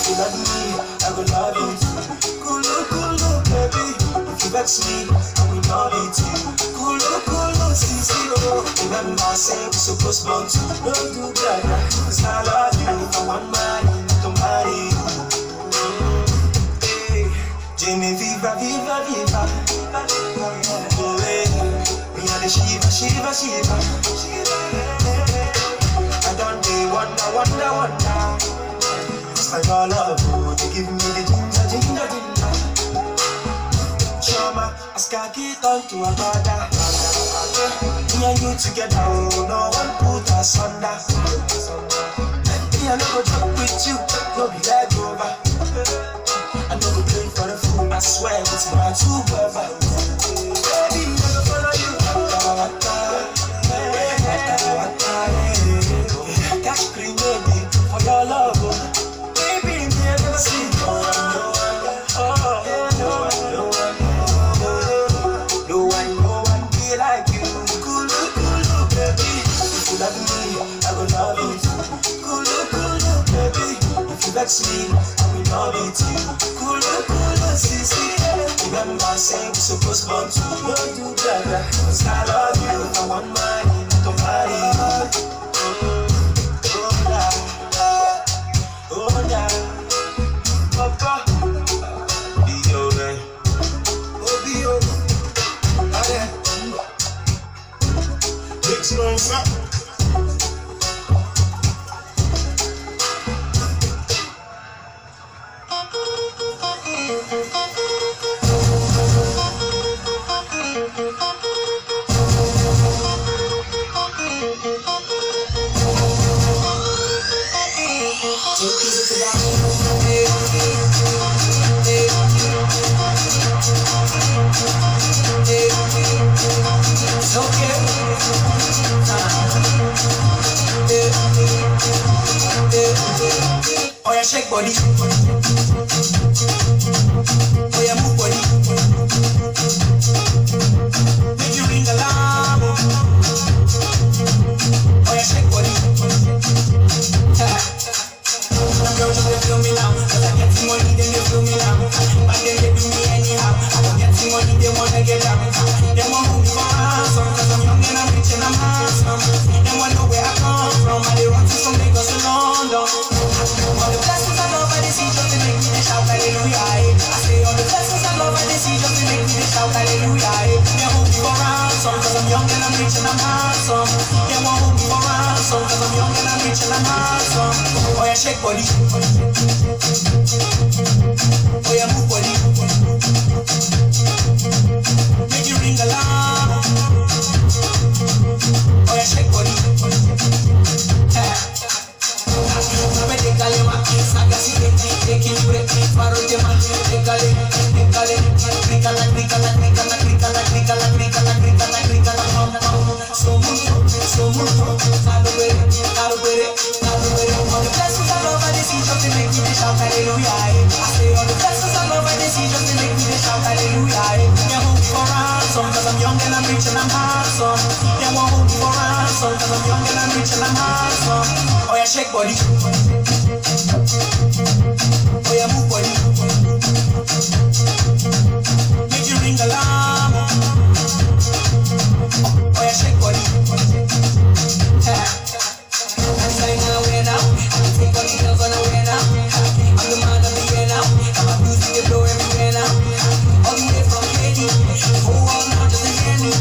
If you love me, I will love you too. Kulu kulu, baby. If you vex me, I will not beat you. Kulu kulu, sisi oh. Remember, say we supposed born to no do better. 'Cause I love you. If I want money, I don't marry you. Hey, Jimmy, viva, viva, viva. Oh, hey. Me and the Shiva, Shiva, Shiva. I don't dey wonder, wonder, wonder. It's like all love, oh, they give me the ginger, ginger, ginger. Chama, I it on to a brother. Me and you together, oh, no one put us under. Me, I no go joke with you, no be leg over. I no go play for the fool, I swear it's my two brother. Baby, I go follow you. Waka, waka, waka, waka, yeah. Cash grenade for your love, oh. Baby, me I never see no one, no one, oh, no one, no one, no one, no one be like you. Kulu, kulu, baby. If you love me, I will love you too. Kulu, kulu, baby. If you vex me, I will not beat you. Kulu, kulu, sisi. Remember, say we supposed born to no do better. 'Cause I love you. If I want money, I don't marry you. Oh, nah. Oh, nah. Papa. Be your man. Obi-O. Ade. Big Smosa. It's okay. Oh yeah, shake body. Oh yeah, move body. Make you ring alarm. Oh yeah, shake body. Them girls just they feel me now. 'Cause I get the money, then they feel me now. But then they do me anyhow. I don't get the money, they wanna get down. They want hold me for ransom. 'Cause I'm young and I'm rich and I'm handsome. They wanna know where I come from. I they run to some Lagos to London. All the blessings I love, I they see just they make me they shout hallelujah. I say all the blessings I love, I they see just they make me they shout hallelujah. They hold me for ransom. 'Cause I'm young and I'm rich and I'm handsome. They want hold me for ransom. 'Cause I'm young and I'm rich and I'm handsome. Oh yeah, shake body. Oh yeah, move body. Make you ring alarm. Oh yeah, shake body. All the blessings I love, I they see just they make me they shout hallelujah. I say all the blessings I love, I they see just they make me they shout hallelujah. They hold me for ransom, 'cause I'm young and I'm rich and I'm handsome. They won't hold me for ransom, 'cause I'm young and I'm rich and I'm handsome. Oh yeah, shake body. Oh yeah, move body. Make you ring alarm. Oh yeah, shake body. I'm selling on the way now. I can take all the girls on the way now. I'm the man of the year now. And my music they blow everywhere now. All the way from Haiti, the whole world now just to hear me.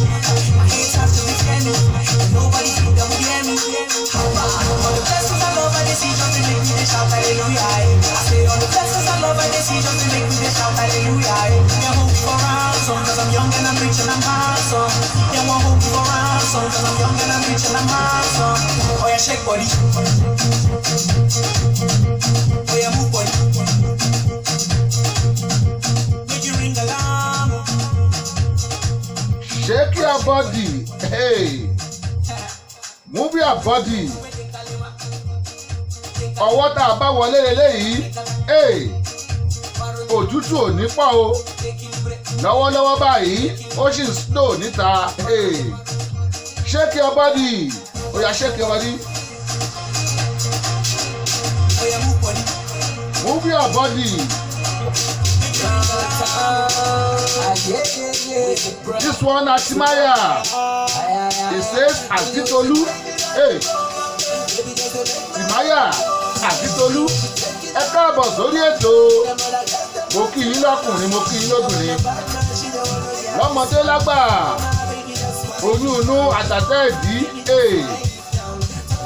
My haters just to hear me. And nobody think that would hear me. How about all the blessings I love, I they see just to make me they shout hallelujah. I say all the blessings I love, I they see just to make me they shout hallelujah. They hold me for ransom, 'cause I'm young and I'm rich and I'm handsome. They won't hold me for ransom, 'cause I'm young and I'm rich and I'm handsome. Oh yeah, shake body. Oh yeah, move body. Make you ring alarm. Shake your body. Hey. Move your body. Ọwọ́ tá a bá wọlé leléyìí. Hey. Òtútù ò ní pọ̀ o. Lọ́wọ́lọ́wọ́ báyìí, ó sì ń snow níta. Hey. Shake your body. Ó yá, shake your body. Oh yeah, move body. Move Move your body. This one na Timaya. He says Aunty Tolu. Hey, Timaya, Aunty Tolu, ẹ káàbọ̀ sórí ètò. Mo kí yín lọ́kùnrin, mo kí yín lóbìnrin, lọ́mọdé lágbà, oyún inú àtàtẹ́ ìdí.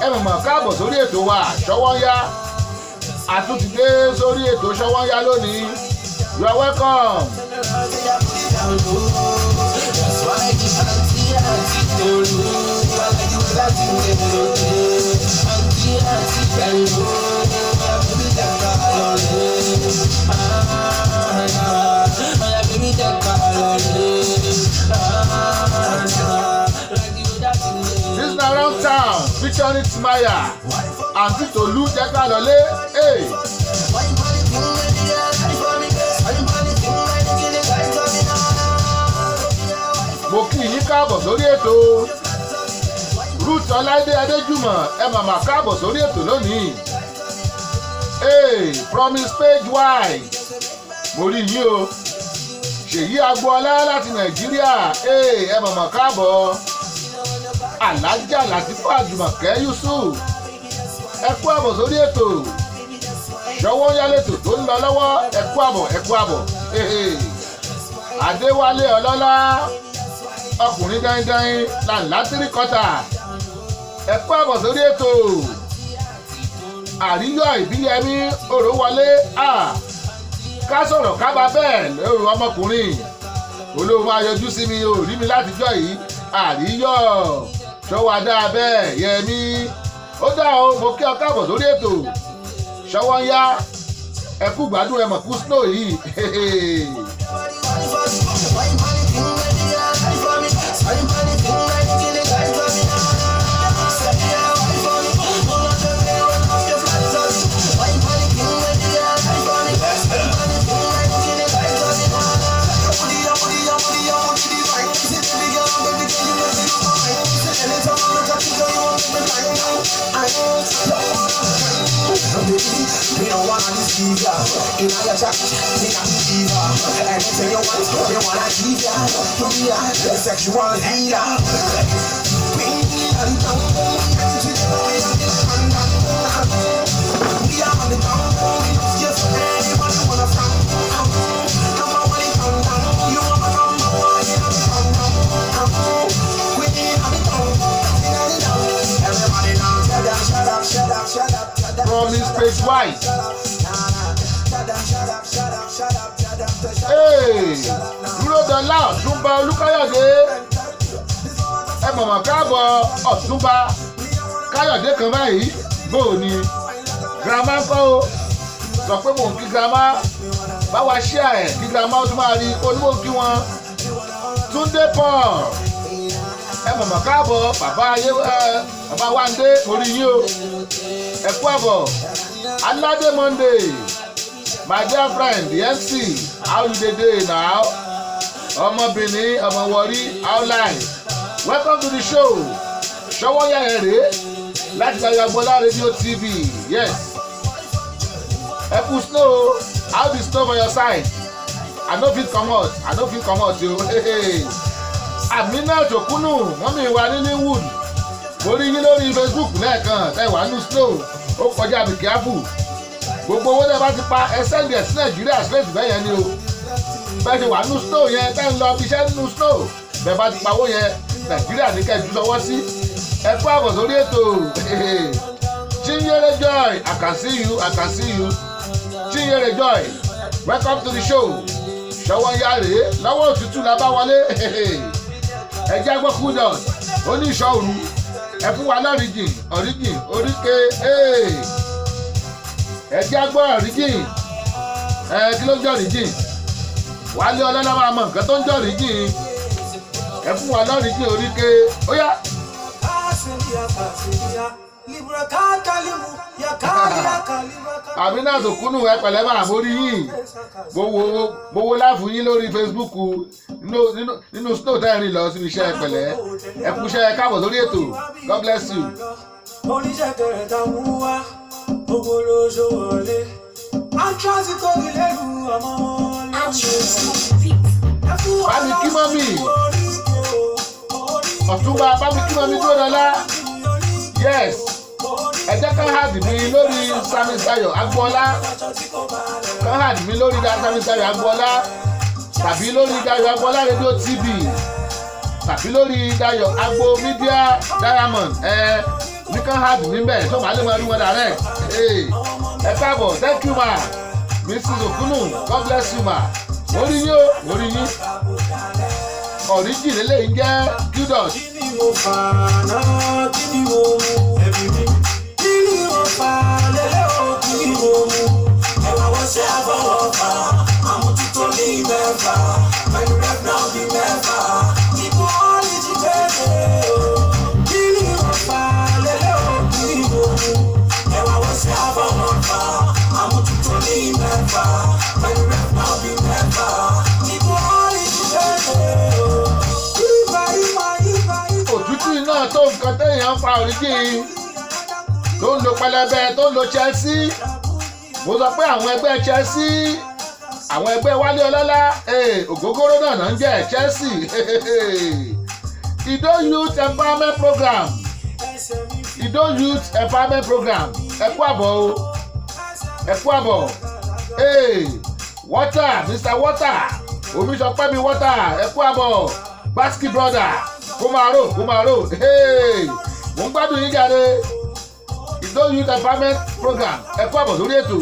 Ẹ mọ̀mọ́ káàbọ̀ sórí ètò wa Ṣọwọ́nyá. Àtúntìdé sórí ètò Ṣọwọ́nyá lónìí. You are welcome. This na Round Town featuring Timaya, Aunty Tolu, jẹ́ ká lọlé. Hey. Mo kí yín káàbọ̀ sórí ètò. Ruth Ọláìdé Adéjùmọ̀, ẹ màmá káàbọ̀ sórí ètò lónìí. Hey, Promise Page White, mo rí yín o. Ṣèyí Agboola láti Nàìjíríà. Hey, ẹ màmá káàbọ̀. Alájà Làtífà Àjùmọ̀kẹ́ Yusuf, ẹ kú àbọ̀ sórí ètò Ṣọwọ́ yálẹ̀tò tó ń lọ lọ́wọ́. Ẹ kú àbọ̀, ẹ kú àbọ̀. Adéwálé Ọlọ́lá, ọkùnrin dandan làǹlá tíríkọ́tà, ẹ kú àbọ̀ sórí ètò. Àríyọ̀ Ìbíyẹmí Òrówọlé, ká sọ̀rọ̀ kábà bẹ́ẹ̀ lóru ọmọkùnrin olóhùn máa yọjú sí mi, ò rí mi látijọ́ yìí. Àríyọ̀ ṣọwọ́ adá bẹ́ẹ̀ yẹmí ó dá o. Mo kí ọ káàbọ̀ sórí ètò Ṣọwọ́ ń yá. Ẹ kú gbádùn, ẹ mọ̀ kú snow yìí. Me no wanna deceive ya. Inna your chat, me not deceive ya. Anything you want, me wanna give ya. To be a sexual healer. We are the town, we are the town. Just anybody wanna from. Number one in town, you wanna number one in town. We are the town, we are the town. Everybody now, shut up, shut up, shut up, shut up. Promise Page White. Hey, dúró dọ́là Ọ̀túnba Olúkáyọ̀dé, ẹ mọ̀mọ́ káàbọ̀ Ọ̀túnba Káyọ̀dé kan báyìí. Bó o ní girama ń kọ́ o, sọ pé mò ń kí girama, báwa ṣíà ẹ̀ kí girama ó tún máa rí onímọ̀ kí wọn. Túndé Paul, ẹ mọ̀mọ́ káàbọ̀ bàbá ayé bàbá Wándé, orí yín o, ẹ kú àbọ̀. Aládé Monday, my dear friend the MC, how you dey dey now? Ọmọbìnrin ọmọ Warri, how life? Welcome to the show. Ṣọwọ́ yá ẹ rèé láti Ayọ̀ Agboola Radio TV. Yes, ẹ kú snow. How the snow for your side? I no fit comot, I no fit comot o. Amina Tokunu, mọ́mí wa ní Linwood, mo rí yín lórí Facebook lẹ́ẹ̀kan tẹ́ wàá nù snow, ó kọjá be careful. Gbogbo owó tẹ́ bá ti pa, ẹ send ẹ̀ sí Nàìjíríà straight bẹ́ẹ̀ yẹn ni o. Bẹ́ẹ̀ ṣe wà nù snow yẹn, tẹ́ ń lọ fi iṣẹ́ nù snow, bẹ́ẹ̀ bá ti pawó yẹn, Nàìjíríà ní kẹ́ẹ̀jú sọwọ́ sí. Ẹ kú àbọ̀ sórí ètò. Chinyere Joy, I can see you, I can see you. Chinyere Joy, welcome to the show. Ṣọwọ́ yá rèé lọ́wọ́ òtútù la bá wọlé. Ẹ jẹ́ gbọ́ kudos oníṣọ́ òru, ẹ fún wa lọ́rìjìn ọ̀ríjìn oríke. Ẹ jẹ́ gbọ́ ọ̀ríjìn. Ẹ kí ló ń jẹ́ ọ̀ríjìn? Wálé Ọlọ́lá máa mọ nǹkan tó ń jẹ́ ọ̀ríjìn. Ẹ fún wa lọ́rìjìn oríke ó yá. Àmínà Sòkúnù, ẹ pẹ̀lẹ́ máa mórí yín. Mo wo láàfù yín lórí Facebook nínú snow tẹ́rìn lọ síbi iṣẹ́. Ẹ pẹ̀lẹ́, ẹ kú iṣẹ́, ẹ káàbọ̀ sórí ètò. God bless you. Oníṣẹ́ kẹrẹ̀ta mú wá, gbogbo lóṣù wọlé. Bámi kí mọ́mì. Ọ̀túnba bámi kí mọ́mì tó dọ́lá. Yes, ẹ jẹ́ ká add mi lórí Sami Sayo Agboola. Ká add mi lórí Sami Sayo Agboola tàbí lórí Dayo Agboola Radio TV tàbí lórí Dayo Agbo Media Diamond. Ẹ ní ká add mi bẹ́ẹ̀ tó máa lè máa rí wọn direct. Ẹ káàbọ̀, thank you, ma. Mrs Okunu, God bless you, ma. Mo rí yín o, mo rí yín. Ọ̀ríjì lélẹ́yìn jẹ́ Qdot. Kí ni mo fà náà? Kí ni mo mú? Ẹ̀bí mi. Kí ni mo fà lélẹ̀ o? Kí ni mo mú? Ẹ̀wà wọ́n ṣe àfọwọ́ fà. Àmójútó ní mẹ́fà. Pẹ̀lú rẹ̀ náà bí mẹ́fà. Kíkú ọ́lìjì bẹ́ẹ̀ o. Kí ni mo fà lélẹ̀ o? Kí ni mo mú? Ẹ̀wà wọ́n ṣe àfọwọ́ fà. Àmójútó ní mẹ́fà. Pẹ̀lú rẹ̀ náà bí mẹ́fà. Kíkú ọ́lìjì bẹ́ẹ̀ o. Ibà ibà ibà ibà. Òtútù iná tó nǹkan téèyàn ń fa òrìjì tó ń lo pẹlẹbẹ, tó ń lo Chelsea. Mo sọ pé àwọn ẹgbẹ́ Chelsea, àwọn ẹgbẹ́ Wálé Ọlọ́lá, ògógóró náà náà ń jẹ́ Chelsea. Ido Youth Empowerment Program, Ido Youth Empowerment Program, ẹ kú àbọ̀ o, ẹ kú àbọ̀. Water, Mr Water, Omiṣọpẹ́ mi water, ẹ kú àbọ̀. Basky brother, kó máa rò, kó máa rò. Mò ń gbádùn yín jáde. Ido Youth Empowerment Program, ẹ kú àbọ̀ lórí ètò.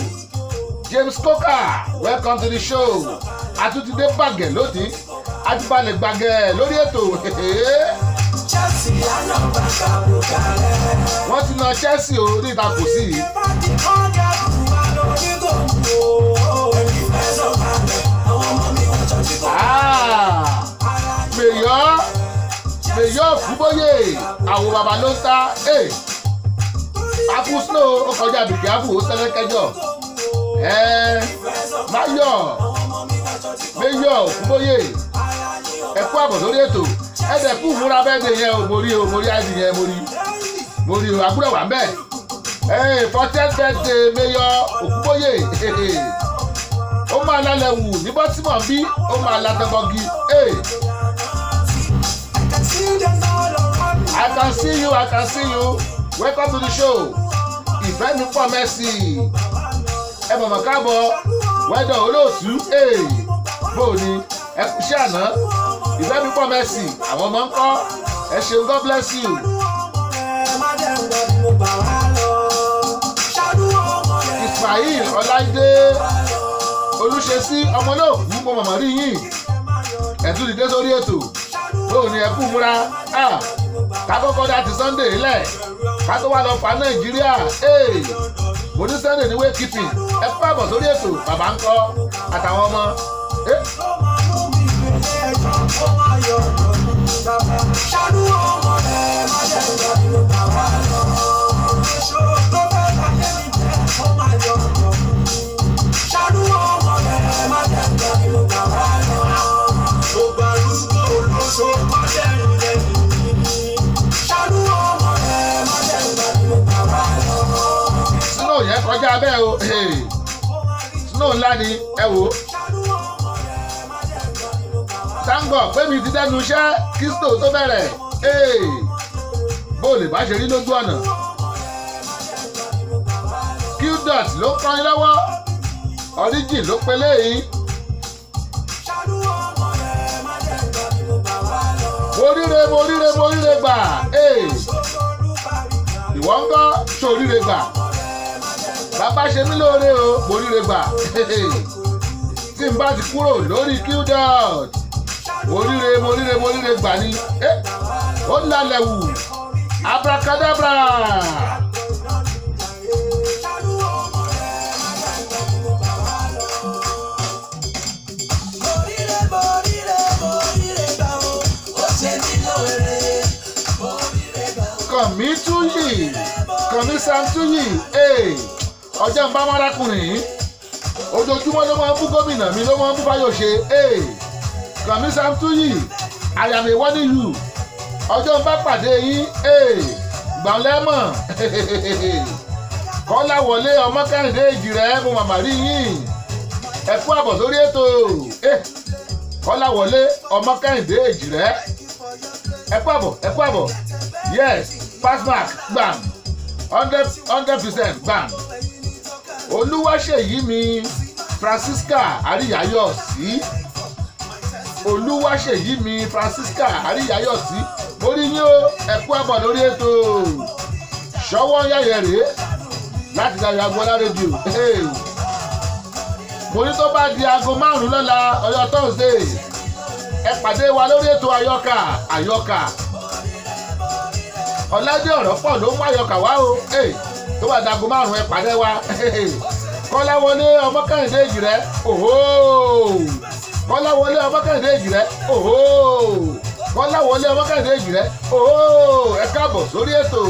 James Coker, welcome to the show. Àtúntìdé bàgẹ́ lónìí, àtúbalẹ̀ gbàgẹ́ lórí ètò. Chelsea àná bàkà bùkálẹ̀. Wọ́n ti na Chelsea o ní ìtakò sí i. Ah, Mèyọ́ Mèyọ́ Òkúbóyè, àwọn bàbá ló ń ta akú snow, ó kọjá bìkì áfù, ó sẹ́lẹ̀ kẹjọ. Máyọ̀ Mèyọ́ Òkúbóyè, ẹ kú àbọ̀ sórí ètò. Ẹ dẹ̀ kú múra bẹ́ẹ̀ dè yẹn o. Mo rí o, mo rí àìdí yẹn, mo rí, mo rí o. Àbúrò wà ń bẹ̀. 40th birthday Mèyọ́ Òkúbóyè, ó máa lálẹ́ wù ní Baltimore bí ó máa látọ́gọ́gí. I can see you, I can see you. Welcome to the show. Ìfẹ́ mi pọ̀ mẹ́sì. Ẹ mọ̀mọ́ káàbọ̀. Wẹ́dọ̀ olóòtú. Bó o ní? Ẹ kú iṣẹ́ àná. Ìfẹ́ mi pọ̀ mẹ́sì. Àwọn ọmọ ń kọ́. Ẹ ṣeun, God bless you. Ismail Ọláìdé Olúṣesí ọmọ náà kú, mo mọ̀mọ́ rí yín. Ẹ tún ti dé sórí ètò. Bó o ní? Ẹ kú múra? Ká kọ́kọ́ dá ti Sunday lẹ̀ ká tó wá lọ fa Nàìjíríà. Mo ní Sunday ní waykeeping. Ẹ kú àbọ̀ sórí ètò. Bàbá ń kọ́ àtàwọn ọmọ? Gbogbo arúgbó olóṣó kọ́lẹ́rù lẹ́nu mi. Ṣàánú ọmọ rẹ̀ má jẹ́ ìgbà tí mo gbà wá lọ. Snow yẹn kọjá bẹ́ẹ̀ o. Snow ńlá ni, ẹ wò ó. Thank God pé mi ti dẹnu iṣẹ́ kí snow tó bẹ̀rẹ̀. Bó o lè bá ṣe rí lójú ọ̀nà. Qdot ló ń kọrin lọ́wọ́, origin ló pelé yìí. Ṣàánú ọmọ rẹ̀ má jẹ́ ìgbà tí mo gbà wá lọ. Mo ríre, mo ríre, mo ríre gbà. Ìwọ ń gbọ́ sóríire gbà. Bàbá ṣe mí lóore o, mo ríre gbà. Tí n bá ti kúrò lórí Qdot, mo ríre, mo ríre, mo ríre gbà ni. Ó lálẹ́ wù abracadabra. Ṣàánú ọmọ rẹ̀ má jẹ́ ìgbà tí mo gbà wá lọ. Mo ríre, mo ríre, mo ríre gbà o, ó ṣe mí lóore. Mo ríre gbà o. Kànmí Túyì, Kànmí Sam Túyì, ọjọ́ ń bá mọ́rákùnrin yìí, ojoojúmọ́ ló máa ń bú gómìnà mi, ló máa ń bú Fáyọ̀ṣe. Kànmí Sam Túyì, àyàmì wọ́n ní yù ọjọ́ ń bá pàdé yín gbọ̀n lẹ́mọ̀. Kọ́láwọlé ọmọ Kẹ́hìndé èjì rẹ̀, mo màmá rí yín, ẹ kú àbọ̀ sórí ètò. Kọ́láwọlé ọmọ Kẹ́hìndé èjì rẹ̀, ẹ kú àbọ̀, ẹ kú àbọ̀. Yes, pass mark, gbàm, 100% gbàm. Olúwaṣèyí mi Francisca Àríyáyọ̀ sí, Olúwaṣèyí mi Francisca Àríyáyọ̀ sí, mo rí yín o, ẹ kú àbọ̀ lórí ètò. Ṣọwọ́ yẹ̀yẹ̀ rèé láti Dayọ̀ Agboola Rédíò. Mo ní tó bá di aago 5 lọ́la, ọjọ́ Thursday, ẹ pàdé wa lórí ètò àyọkà. Àyọkà ọ̀làdé ọ̀rọ̀ pọ̀ ló mú àyọkà wá o. Tó bá di aago 5, ẹ pàdé wa. Kọ́láwọlé ọmọ Kẹ́hìndé èjì rẹ, òhó! Kọ́láwọlé ọmọ Kẹ́hìndé èjì rẹ, òhó! Kọ́láwọlé ọmọ Kẹ́hìndé èjì rẹ, òhó! Ẹ káàbọ̀ sórí ètò.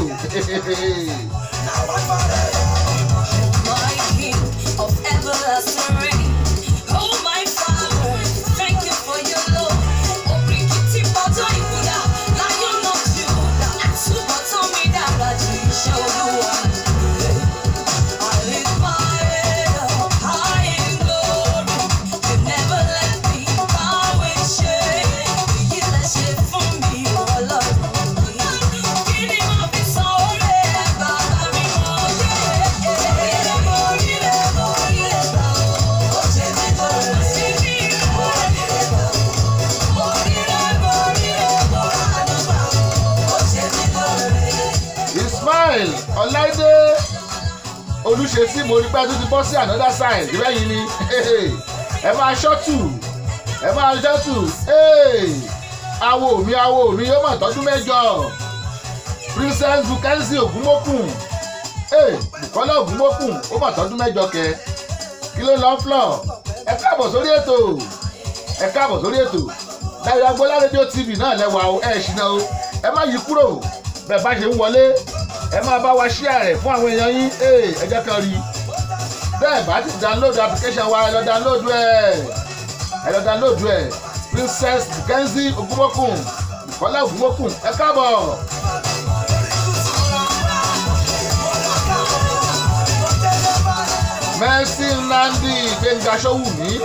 My King of everlasting reign. Oh, my Father, thank you for your love. Òbíríkítí bọ́jọ́ ìkúdà, Lion of Judah, àtúbọ̀tán mi dára jù iṣẹ́ Olúwa. I lift my head up high in glory. You never let me bow in shame. Èyí lẹ ṣe fún mi, Ọlọ́run mi. Kí ni mo fi san oore ẹ̀, bàbá mi mọ̀? Mo rí rẹ̀, mo rí rẹ̀ gbà ó. Ó ṣe mí lóore. Sí mi, mo rí rẹ̀ gbà ó. Mo rí rẹ̀, mo rí rẹ̀, mo ránú gbà ó. Ó ṣe mí lóore. Ismail Ọláìdé Olùṣesí, mo rí pé tó ti bọ́ sí another side lẹ́yìn ni. Ẹ máa ṣọ́tù, ẹ máa ṣọ́tù. Awo mi, awo mi, yóò mọ̀ tọ́dún 8. Princess Bukenzi Ogunmokun, Bukola Ogunmokun, ó mọ̀ tọ́dún 8 kẹ. Kí ló lọ flọ̀? Ẹ káàbọ̀ sórí ètò, ẹ káàbọ̀ sórí ètò. Dayọ̀ Agboola Rédíò TV náà lẹ́wà o. Ẹ ṣìnà o, ẹ má yí kúrò. Bẹ́ẹ̀ bá ṣe ń wọlé, ẹ máa bá wa share rẹ̀ fún àwọn èèyàn yín. Ẹ jẹ́ kan rí i. Bẹ́ẹ̀ bá ti download application wa, ẹ lọ download ẹ, ẹ lọ download ẹ. Princess Bukenzi Ogunmokun, Bukola Ogunmokun, ẹ káàbọ̀. Mercy Nnamdi Gbẹ̀ngà Sowumi,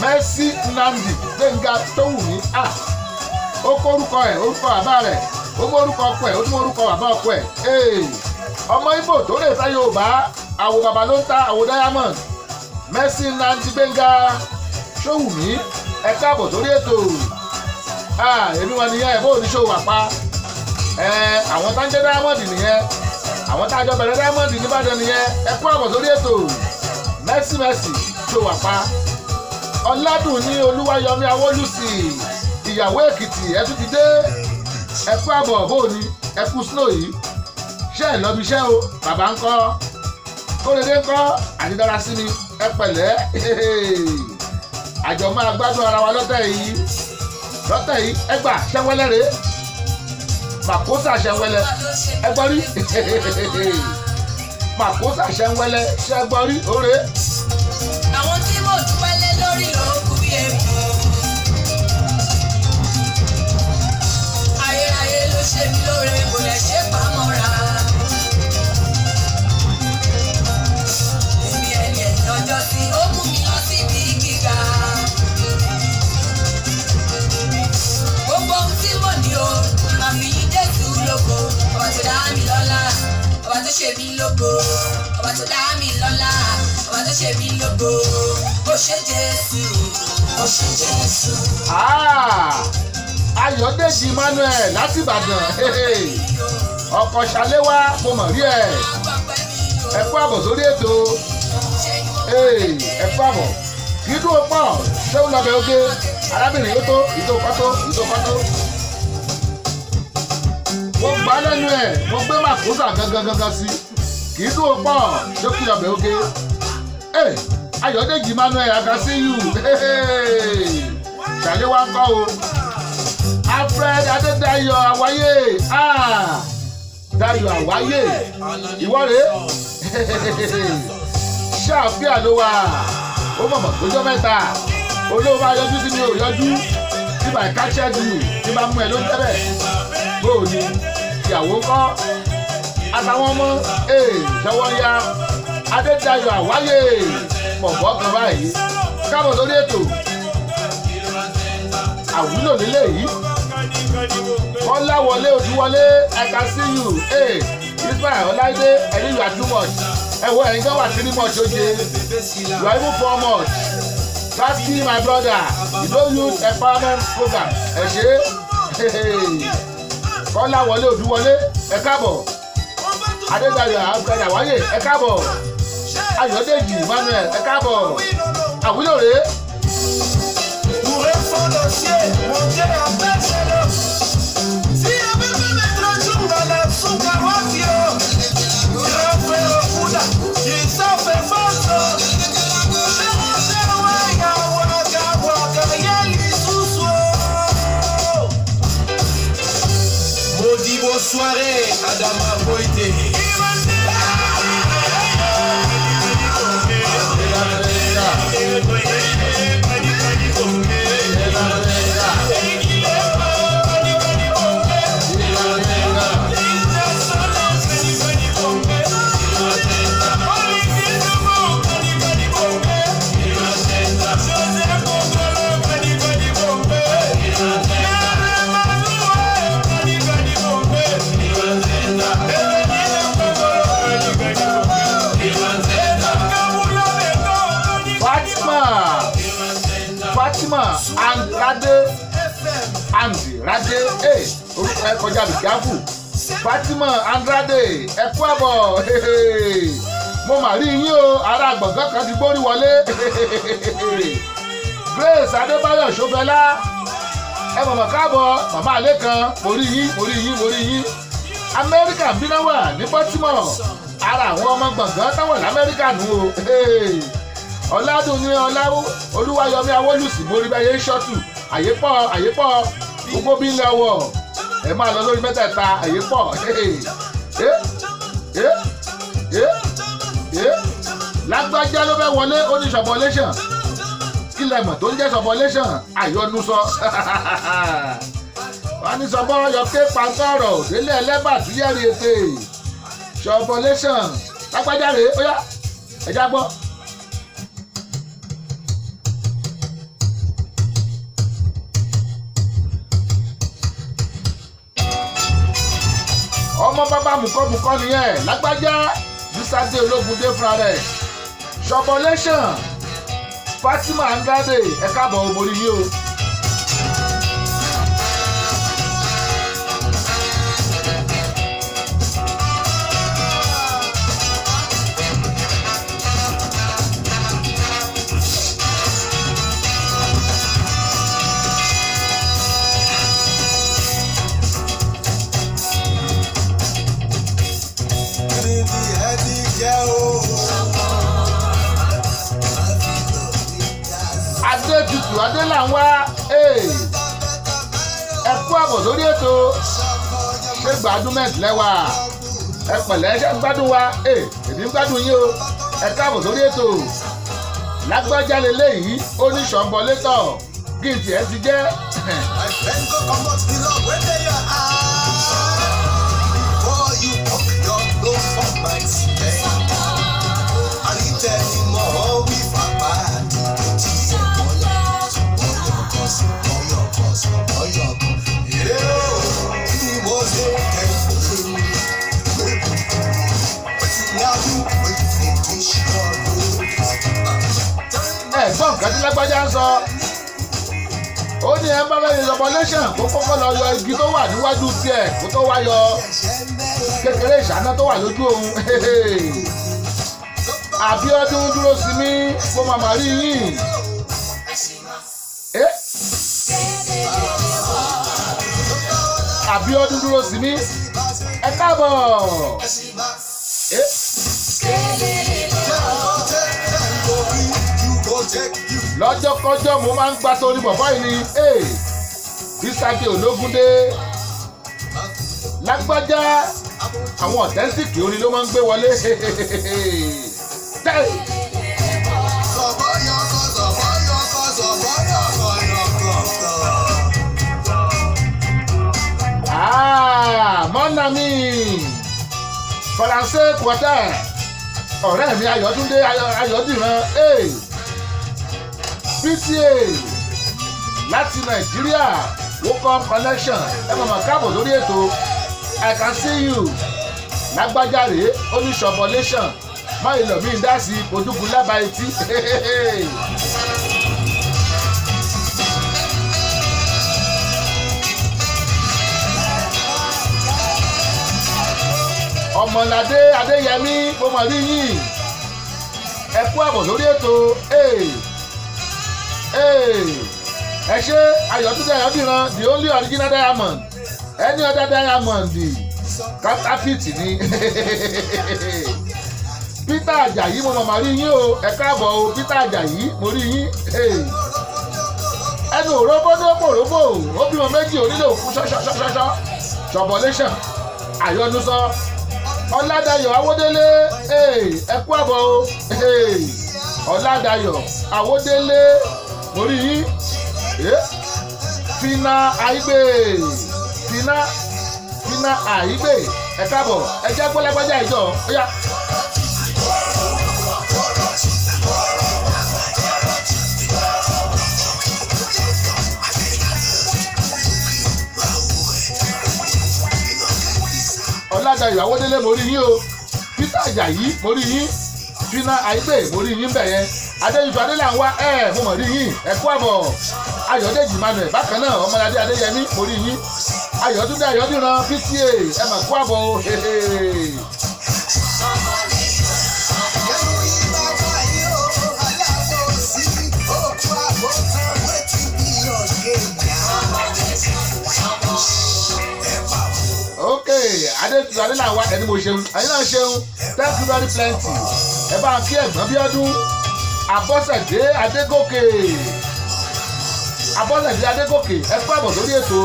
Mercy Nnamdi Gbẹ̀ngà Sowumi, ah, ó kó orúkọ ẹ̀, orúkọ bàbá rẹ̀, ó mú orúkọ ọkọ ẹ̀, ó tún mú orúkọ bàbá ọkọ ẹ̀. Ee, ọmọ Ìgbò tó lè fẹ́ Yorùbá, àwò bàbá ló ń ta àwò diamond. Mercy Nnamdi Gbẹ̀ngà Sowumi, ẹ káàbọ̀ sórí ètò. Ah, èmi wọn nìyẹn, bó ní ṣòwò àpá ẹ, àwọn tá ń jẹ́ diamond nìyẹn, àwọn tá a jọ bẹ̀rẹ̀ diamond nìbàdàn nìyẹn. Ẹ kú àbọ̀ sórí ètò. Mercy, Mercy, ṣòwò àpá. Ọ̀làdùn ní Olúwayọmí Awólùsì, ìyàwó Èkìtì, ẹ tún ti dé. Ẹ kú àbọ̀. Bó ní ẹ kú snow yìí? Ṣé ẹ lọ́bi iṣẹ́ o? Bàbá ń kọ́? Kórèdé ń kọ́? Àti dára sí mi, ẹ pẹ̀lẹ́. Àjọ máa gbádùn ara wa lọ́tẹ̀ yìí, lọ́tẹ̀ yìí. Ẹ gbà ṣẹ́wẹ́lẹ́ rèé, màkósà ṣẹ́wẹ́lẹ́, ẹ gbọ́ rí màkósà ṣẹ́wẹ́lẹ́, ṣẹ́gbọ́ rí òré. Àwọn tí mo dúpẹ́ lé lórí ló kú bí èkó. Ayérayé ló ṣe mí lóore, kò lè ṣe pamọ́ra. Èmi ẹni ẹ̀yìn ọjọ́ sí, ó mú mi lọ síbi gíga. Gbogbo ohun tí mo ní o, màá fi yìn Jésù lógo. Ọba tó dá mi lọ́lá, ọba tó ṣe mí lógo. Ọba tó dá mi lọ́lá, ọba tó ṣe mí lógo. Ó ṣé Jésù, ó ṣé Jésù. Ah, Ayọ̀dèjì Emmanuel láti Ìbàdàn, ọkọ̀ ṣàléwá, mo mọ̀ rí ẹ̀. Ẹ kú àbọ̀ sórí ètò, ẹ kú àbọ̀. Kì í dúró pọ̀, ṣé ó lọ́bẹ̀ oge arábìnrin yóò tó ìtò kọ́tó ìtò kọ́tó. Mo gbá lẹ́nu ẹ̀, mo gbé màkúsà gangan gangan sí. Kì í dúró pọ̀, ṣé ó kí ọbẹ̀ oge. Ayọ̀dèjì Emmanuel, I can see you. Ṣàléwá ń kọ́ o? Alfred Adédayọ̀ Àwáyé, ah, Dayọ̀ Àwáyé, ìwọ rèé. Ṣáàfíà ló wà? Ó mọ̀mọ́ gbójọ́ mẹ́ta. Olóò máa yọjú sí mi, ò yọjú. Tí bá káṣẹ́ jù tí bá mú ẹ ló ń tẹ́lẹ̀. Bóò ni ìyàwó ń kọ́? Àtàwọn ọmọ ṣọwọ́ ya Adédayọ̀ Àwáyé pọ̀pọ̀ kan báyìí. Káàbọ̀ sórí ètò àwúlò nílé yìí. Kọ́lá wọlé Òdúwọlé, I can see you. Ismail Ọláìdé, ẹ̀yin you are too much. Ẹ wo ẹ̀yin gan wà three much oje. You are even four much. Lastly, my brother, you don use empowerment program. Ẹ ṣe é. Kọ́lá wọlé Òdúwọlé, ẹ káàbọ̀. Adédayọ̀ Àgbàdà Wáyé, ẹ káàbọ̀. Ayọ̀dèjì Emmanuel, ẹ káàbọ̀. Àwúlò rèé. Modibo soirée, Adama Boité. Fatima Fatima Andrade Andrade, orúkọ ẹ kọjá bìgáfù. Fatima Andrade, ẹ kú àbọ̀. Mo mà rí yín o, ará gbọ̀ngàn kan ti gbórí wọlé. Grace Adébáyọ̀ Ṣọ́fẹ́lá, ẹ mọ̀mọ́ káàbọ̀. Màmá àlẹ́ kan, mo rí yín, mo rí yín, mo rí yín. Amẹ́ríkà ń bínú wà ní Baltimore, ara àwọn ọmọ gbọ̀ngàn táwọn lamẹ́ríkà nù o. Ọ̀làdùnní ọ̀làwó Olúwayọ̀mí Awólùsì, mo rí bẹ́ẹ̀ yé ṣọ́tù. Àyépọ̀ àyépọ̀ gbogbo bí ń lọ wọ̀, ẹ máa lọ lórí mẹ́tẹ̀ẹ̀ta. Àyépọ̀ lágbájá ló fẹ́ wọlé, ó ní sọ̀bọ̀lẹ́sàn. Kí lẹ mọ̀ tó ń jẹ́ sọ̀bọ̀lẹ́sàn? Àyọnusọ wọ́n ní sọ̀bọ̀ yọké pàǹkọ̀rọ̀ délé ẹlẹ́bà tí yẹ́rì ètè sọ̀bọ̀lẹ́sàn. Lágbájá rèé, ó yá, ẹ̀já gbọ́. Ọmọ bàbá mùkọ́mùkọ́ nìyẹn, lágbájá bísádé ológundé fúnra rẹ̀. Sọ̀bọ̀lẹ́sàn Fatima Andrade, ẹ káàbọ̀, orí yìí o. Adétutù Adélànwá, ẹ kú àbọ̀ sórí ètò. Ṣé gbádùn mẹ́tìlẹ́wà? Ẹ pẹ̀lẹ́, ṣé ń gbádùn wa? Èmi ń gbádùn yín o. Ẹ káàbọ̀ sórí ètò. Lágbájá leléyìí, ó ní ṣọ̀nbọ̀létọ̀ kí n tiẹ̀ ti jẹ́. My friend, go comot the love wey dey your heart before you poke your nose for my skin. Àrítẹ́nimọ̀ wí fapá àdìgbò tí ẹ̀ mọ́lẹ̀. Ọyọ̀kọ̀ sí ọyọ̀kọ̀ sí ọyọ̀kọ̀. Yóò kí ni mo ṣe kẹ́ fún mi? Wetin I do wey you fit dish your nose? Ẹ gbọ́ nǹkan tí lágbájá ń sọ. Ó ní ẹ bá fẹ́ ṣe sọpọlẹ́sàn, kó kọ́kọ́ lọ yọ igi tó wà níwájú tiẹ̀ kó tó wá yọ kékeré ìṣáná tó wà lójú òun. Àbíọ́dún dúró sí mi kó màmá rí yín. Àbíọ́dún dúró sí mi, ẹ káàbọ̀. Lọ́jọ́kọ́jọ́ mo máa ń gba torí bọ̀bọ́ yìí ni bísàdé ológúndé lágbájá, àwọn ọ̀tẹ́ntìkì orin ló máa ń gbé wọlé. Tẹ́. Ah, mọ́nà mi Faransé quarter, ọ̀rẹ́ mi Ayọ̀túndé Ayọ̀dìran, PTA láti Nàìjíríà, Wacom Connection, ẹ mọ̀mọ́ káàbọ̀ lórí ètò. I can see you. Lágbájáre oníṣọ̀bọ̀lẹ́sàn máyì lọ́mí dá sí ojúkun lába etí. Ọmọládé Adéyẹmí, mo mọ̀ rí yín, ẹ kú àbọ̀ lórí ètò. Ẹ ṣe Ayọ̀túndé Ayọ̀dìran, the only original diamond, any other diamond counterfeit ni. Peter Ajayi, mo mọ̀ mà rí yín o, ẹ káàbọ̀ o. Peter Ajayi, mo rí yín. Ẹnu òróbó ní òpòróbó, ó bímọ méjì, onílé òkú ṣọṣọṣọṣọ ṣọbọlẹ́ṣàn àyọnusọ. Ọládàyọ̀ Awódélé, ẹ kú àbọ̀ o. Ọládàyọ̀ Awódélé, mo rí yín. Fina Àìgbè, Fina, Fina Àìgbè, ẹ káàbọ̀. Ẹ jẹ́ gbọ́lágbájá ìjọ ó yá. Ọ̀làdàyọ̀ Àwọdélé, mo rí yín o. Peter Ajayi, mo rí yín. Fina Àìgbè, mo rí yín bẹ̀ yẹn. Adéyùsọ Adélànwá, ẹ mo mọ̀ rí yín, ẹ kú àbọ̀. Ayọ̀dèjì Emmanuel bákan náà, Ọmọládé Adéyẹmí, mo rí yín. Ayọ̀túndé Ayọ̀dìran, PTA, ẹ mà kú àbọ̀ o. Ok, Adétutù Adélànwá, ẹni mo ṣeun, ẹni náà ṣeun, thank you very plenty. Ẹ bá ń kí ẹ̀gbọ́n bí ọdún Abọ́sẹ̀dé Adégòkè. Abọ́sẹ̀dé Adégòkè, ẹ kú àbọ̀ lórí ètò.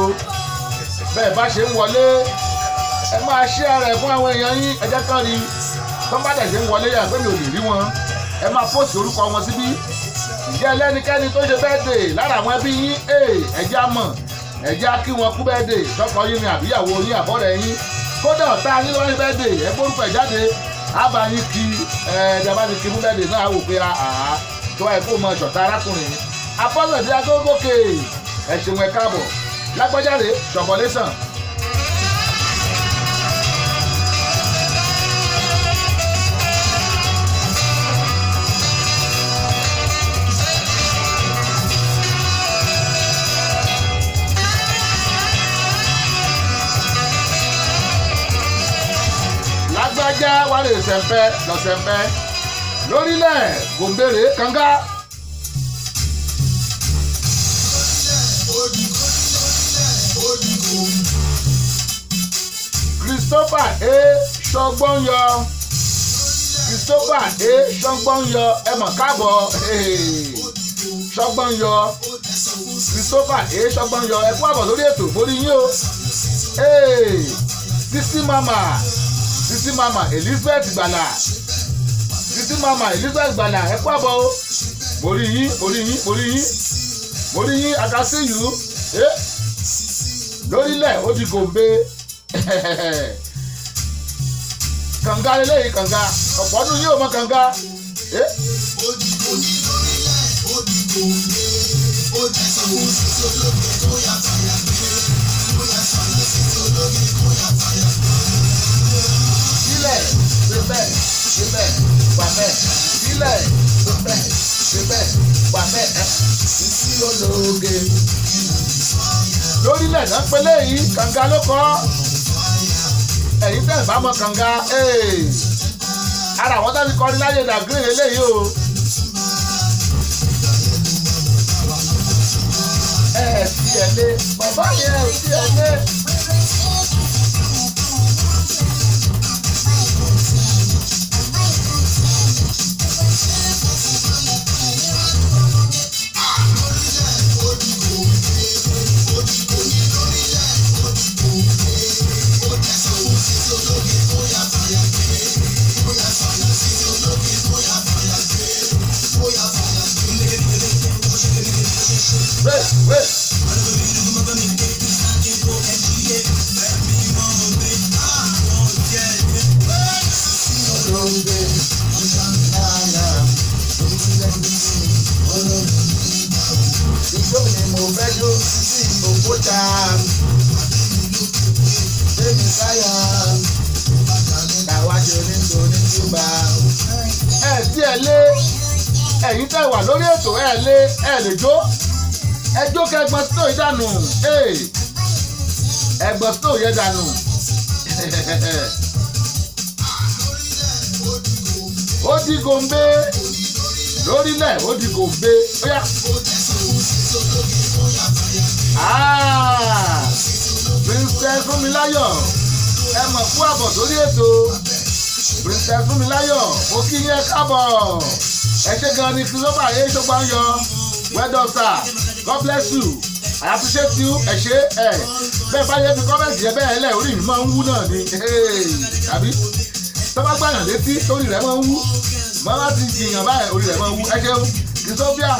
Bẹ́ẹ̀ bá ṣe ń wọlé, ẹ máa ṣí ara ẹ̀ fún àwọn èèyàn yín, ẹ jẹ́ kán rí. Tó bá dẹ̀ ṣe ń wọlé, yà pé mi ò lè rí wọn, ẹ máa post orúkọ wọn síbí. Ǹjẹ́ ẹlẹ́nikẹ́ni tó ṣe birthday lára àwọn ẹbí yín, ẹ jẹ́ á mọ̀, ẹ jẹ́ á kí wọn kú birthday. Tọkọ yín ni, àbíyàwó yín, àbọ̀rẹ̀ yín, kódà ọ̀tá yín ló wá ṣe birthday, ẹ gbórúkọ ẹ̀ jáde, á bá yín kí. Ẹ ẹ bá ti kí fún birthday náà, á wò pé àá tó wáyé kó mọ ṣọ̀tá arákùnrin. Abọ́sẹ̀dé Adégòkè, ẹ ṣeun, ẹ káàbọ̀. Lágbájáde ṣọ̀bọ̀lẹ́sàn. Lágbájá wàlẹ̀ sẹ̀ǹpẹ́ lọ́sẹ̀ǹpẹ́ lórílẹ̀ gòǹbèrè kànga. Christopher A. Sọgbọ́nyọ, Christopher A. Sọgbọ́nyọ, ẹ mọ̀ káàbọ̀. Sọgbọ́nyọ, Christopher A. Sọgbọ́nyọ, ẹ kú àbọ̀ lórí ètò, mórí yín o. Sisi Mama, Sisi Mama Elizabeth Gbala, Sisi Mama Elizabeth Gbala, ẹ kú àbọ̀ o. Mórí yín, mórí yín, mórí yín, mórí yín. I can see you. Lórílẹ̀ ó di gòǹbe kànga lélẹ́yìí, kànga, ọ̀pọ̀ ọdún yóò mọ kànga. Sílẹ̀ ṣe bẹ́ẹ̀, ṣe bẹ́ẹ̀, wà bẹ́ẹ̀, sílẹ̀ ṣe bẹ́ẹ̀, ṣe bẹ́ẹ̀, wà bẹ́ẹ̀, Sisi ológe. Lórílẹ̀ náà pélé yìí, kànga ló kọ́. Ẹ̀yin tẹ̀ bá mọ kànga, ara àwọn tó ti kọrin láyé dàgírí eléyìí o. Ẹ ti ẹ̀ lé bàbá yẹn ò ti ẹ̀ lé. Wait, wait. Ó ta Gbémi sáyà. Káwá ṣe onítorí túbà. Ẹ tí ẹ lé, ẹ̀yin tẹ́ wà lórí ètò, ẹ lé, ẹ lè jó, ẹ jó kẹgbọn snow yìí dànù. Ee, ẹgbọn snow yẹn dànù. Ó di gòmbé lórílẹ̀, ó di gòmbé, ó yá. Ah, Princess Fúnmiláyọ̀, ẹ mọ̀ kú àbọ̀ sórí ètò. Princess Fúnmiláyọ̀, mo kí yín, ẹ káàbọ̀, ẹ ṣé gan ni. Christopher ẹ ṣọgbà ń yọ. Well done, sir. God bless you. I appreciate you. Ẹ ṣé. Ẹ bẹ́ẹ̀ bá yẹ fi comment yẹ bẹ́ẹ̀ lẹ̀, orí mi máa ń wú náà ni. Tàbí tó bá gbàyàn létí, torí rẹ̀ máa ń wú mọ́ láti jiyàn báyìí, orí rẹ̀ máa ń wú. Ẹ ṣeun, Christopher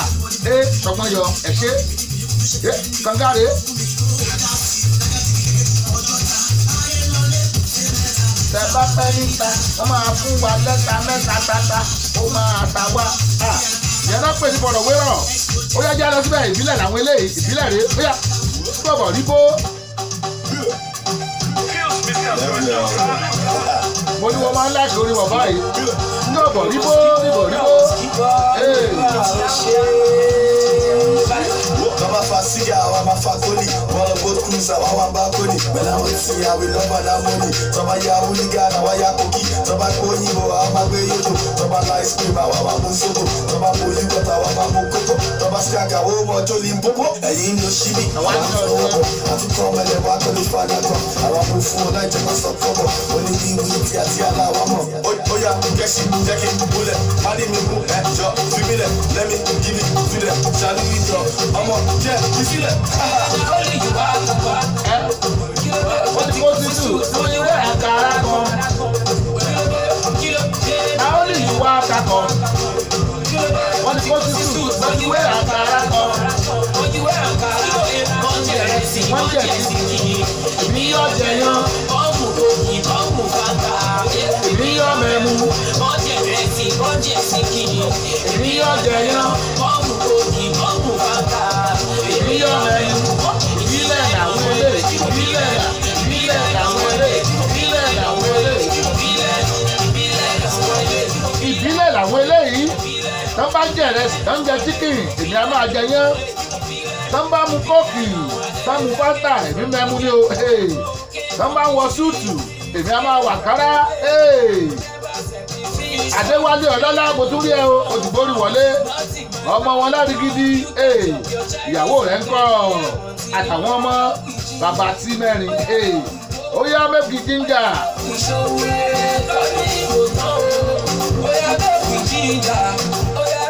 ẹ ṣọgbọ́n yọ, ẹ ṣé. Ẹ kàngáre. Tẹ bá pẹ́ níta, wọ́n máa fún wa lẹ́ta mẹ́ta tata, ó máa ta wá. Ìyẹn náà pè ní bọ̀dọ̀ wérọ̀. Ó yá, jẹ́ lọ síbẹ̀. Ìbílẹ̀ làwọn eléyìí, ìbílẹ̀ rèé. Ó yá, bọ̀bọ̀ rí bó. Mo ní wọ́n máa ń láìsí orí wọ̀ báyìí ní ọ̀bọ̀ rí bó ríbò rí bó. Tọ́ba fa sígá, àwa máa fa kólì. Wọ́n lọ boat cruise, àwa wá bá kólì. Pẹ̀lú àwọn tí àwé lọ́ba lámọ́nì. Tọ́ba ya hooligan, àwa ya kókì. Tọ́ba kó yìnbó, àwa máa gbé yòtò. Tọ́ba la ice cream, àwa máa mú sóbò. Tọ́ba mú yúgọ̀tà, àwa máa mú kókó. Tọ́ba ṣíkàkà, ó mọ tó lè ń bóbó. Ẹ̀yin ń lo ṣíbí, àwa ń fọwọ́ bọ̀. Àtúkọ̀ ọmọlẹ̀ wa tó lè fa dàgbọ̀. Àwa mú fún ọ láì jẹ́ máa sọ kọ́bọ̀. Oníwíwí tí a ti aláwa mọ̀. Ó yá kẹ́sì jẹ́ kí n múlẹ̀. Má ní mi mú ẹjọ́ fi mí lẹ̀. Let me give it to them. Ṣàlù ìjọ ọmọ jẹ́ ìsílẹ̀. Ẹ wọ́n ti kó tútù wọ́n àkàrà kan. Na only you waka come. Wọ́n ti kó tútù wọ́n àkàrà kan. Wọ́n jẹ̀ èmi yọ̀ jẹyán, èmi yọ̀ mẹ́mu, èmi yọ̀ jẹyán, èmi yọ̀ mẹ́mu. Ìbílẹ̀ làwọn eléyìí, ìbílẹ̀, ìbílẹ̀ làwọn eléyìí, ìbílẹ̀ làwọn eléyìí. Ìbílẹ̀ làwọn eléyìí. Tán bá jẹ ìrẹsì, tán jẹ chicken, èmi á máa jẹ yán. Tán bá mu Coke, tán mu Fanta, èmi mẹ́mu ní o. Hey. Tán bá wọ suit, èmi á máa wà kárá. Hey. Adéwálé Ọlọ́lá, mo tún rí ẹ o, òdìbórí wọlé ọmọ wọn lárí gidi. Hey. Ìyàwó rẹ̀ ń kọ́ àtàwọn ọmọ bàbá tí mẹ́rin. Hey. Ó yá, méjì ginger.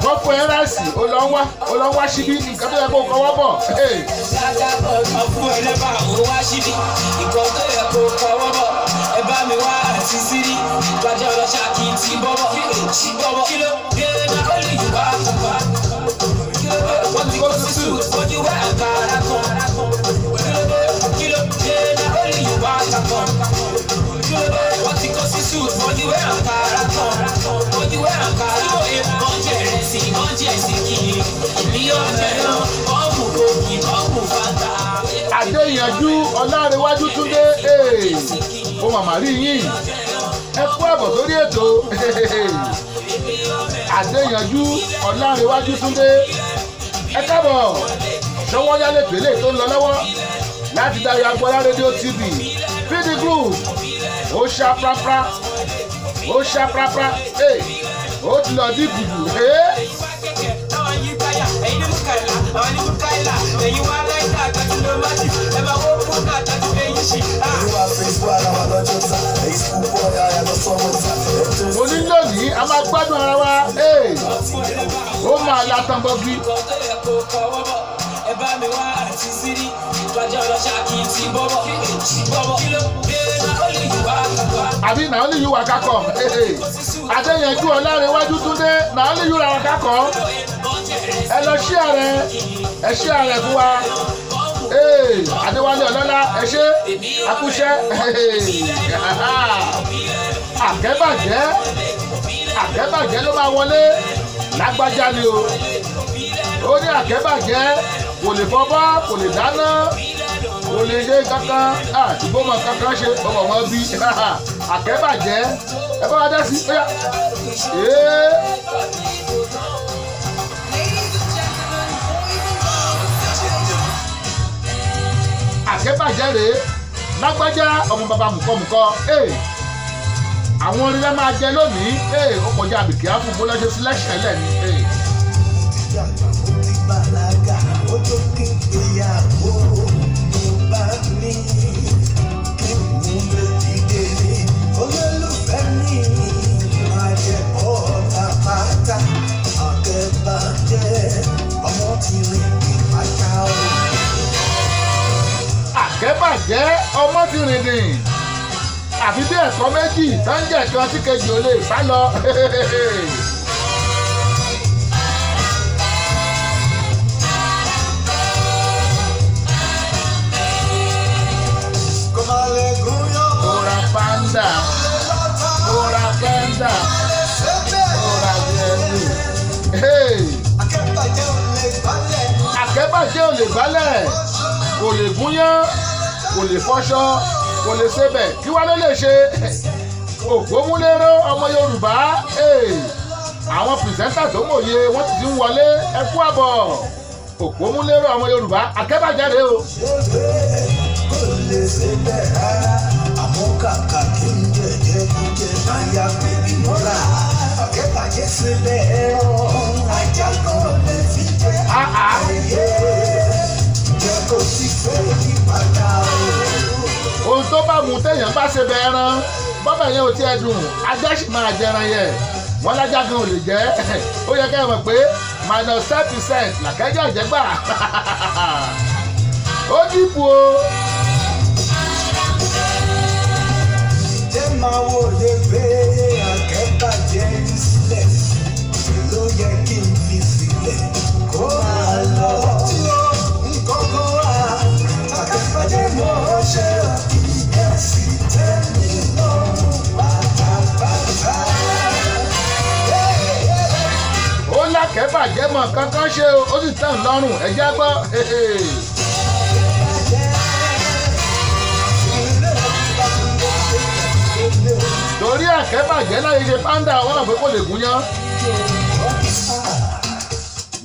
Wọ́n fún ẹ rice, ó lọ ń wá síbí nǹkan tó yẹ kó kọ́wọ́ bọ̀. Hey. Fún ẹlẹ́bà ó wá síbí nǹkan tó yẹ kó kọ́wọ́ bọ̀, ẹ bá mi wá àti sírí gbàjọ́ lọ ṣáàkì tí bọ́bọ̀ bọ́bọ̀. Kí ló dé náà? Ó lè yí wá wá. Wọ́n ti kó tútù ojú wá àkàrà kan. Kí ló dé náà? Ó lè yí wá kan. Wọ́n ti kó sísù ojú wá àkàrà kan, ojú wá àkàrà. Wọ́n jẹ̀ rẹ̀ sí, wọ́n jẹ̀ sí kìíní. Èmi yóò jẹun, wọ́n mú Coke, wọ́n mú Fanta. Adéyanjú Ọlárẹ̀wájú Túndé, ó màmá rí yín, ẹ kú àbọ̀ sórí ètò. Adéyanjú Ọlárẹ̀wájú Túndé, ẹ káàbọ̀. Ṣọwọ́ yálẹ̀ pélé tó ń lọ lọ́wọ́ láti Dayo Agboola Rédíò TV. Fídí group, ó ṣá prápra, ó ṣá prápra, ó ti lọ díìpù jù. Ẹ̀yin ní Mukaila, àwọn ní Mukaila, ẹ̀yin wá láìka àgbàtí ló má jì, ẹ máa wó fún àtàtì fẹ́yìn sí. Olúwa Facebook ara wa lọ́jọ́ ta. Èyí school boy ara lọ sọ́mọ́ ta. Mo ní lónìí a máa gbádùn ara wa. Ó máa la tán bọ́gí. Nǹkan tó yẹ kó kọ́wọ́ bọ̀, ẹ bá mi wá àti sírí gbàjọ́ lọ ṣáàkì tí bọ́bọ̀ bọ́bọ̀. Kí ló dé náà? Ó lè yí wá wá. Àbí na only you waka come? Adéyanjú Ọlárẹ̀wájú Túndé, na only you waka come. Ẹ lọ ṣí ààrẹ, ẹ ṣí ààrẹ fún wa. Adéwálé Ọlọ́lá, ẹ ṣé, akúṣẹ́. Àkẹ́bàjẹ́, àkẹ́bàjẹ́ ló máa wọlé. Lágbájá ni o. Ó ní àkẹ́bàjẹ́ kò lè fọbọ́, kò lè dáná. Kò lè ṣe kankan, àdúgbò mọ kankan ṣe ọmọ wọn bí àkẹ́bàjẹ́. Ẹ bá wa dá sí ó yá. Ee. Àkẹ́bàjẹ́ rèé, lágbájá ọmọ bàbá mùkọ́mùkọ́. Ee, àwọn orin rẹ máa jẹ lónìí. Ee, ó kọjá àbìkí áfù bó lọ́jọ́ selection ẹlẹ́ni. Ee. Dàgbà, mo ti bàlágà, ó tó kí ìyàwó tó bá mi kí mú bèbí délé olólùfẹ́ mi máa jẹ ọ̀tá pátá. Àkẹ́bàjẹ́ ọmọ ti rìn ní pátá o. Àkẹ́bàjẹ́ ọmọ ti rìn dìn àfi bí ẹ̀kọ́ méjì tó ń jẹ́ kan tí kejì ò lè sá lọ. Kò má lè gúnyán. Kó ra panda, kó ra panda, kó ra bẹ́ẹ̀ni. Akẹ́bàjẹ́ ò lè gbálẹ̀. Àkẹ́bàjẹ́ ò lè gbálẹ̀, kò lè gúnyán, kò lè fọṣọ, kò lè sebẹ̀, kí wá ló lè ṣe? Ògbómúléró ọmọ Yorùbá. Hey, àwọn pìrìsẹ́ńtà tó mòye wọ́n ti ti ń wọlé. Ẹ kú àbọ̀. Ògbómúléró ọmọ Yorùbá, àkẹ́bàjẹ́ rèé o. Ṣé kò lè ṣe bẹ́ẹ̀ rárá, àmọ́ kàkà kí n jẹ̀jẹ̀ kújẹ máa ya bèbí mọ́ra. Akẹ́bàjẹ́ ṣe bẹ́ẹ̀ rán ajá kan lè fi jẹ́. Ah, ah. Ayé jẹ́ kó sì fẹ́ yí padà o. Ohun tó bá mú téèyàn bá ṣe bẹ ẹran, bọ́bẹ̀ yẹn ò tiẹ̀ dùn, ajá sì máa jẹran yẹn. Wọ́n lájá gan ò lè jẹ́. Ó yẹ kẹ́ ẹ mọ̀ pé minus 10% làkẹ́jọ́ ìjẹ́gbà. Ó dìbò o. Jẹ́ máa wò lè gbé akẹ́bàjẹ́ sílẹ̀, ló yẹ kí n fi sílẹ̀ kó máa lọ. Tí ó nǹkan kan wà, akẹ́bàjẹ́ mọ̀ ọ́ ṣe ìkẹ́sì tẹ́mi lọ́rùn pátápátá. Ó lákẹ́bàjẹ́ mọ̀ kankan ṣe o, ó sì tàn lọ́rùn. Ẹ̀jẹ̀ gbọ́. Torí àkẹ́bàjẹ́ láyé ṣe pàǹdà, wọ́n mọ̀ pé kò lè gúnyán,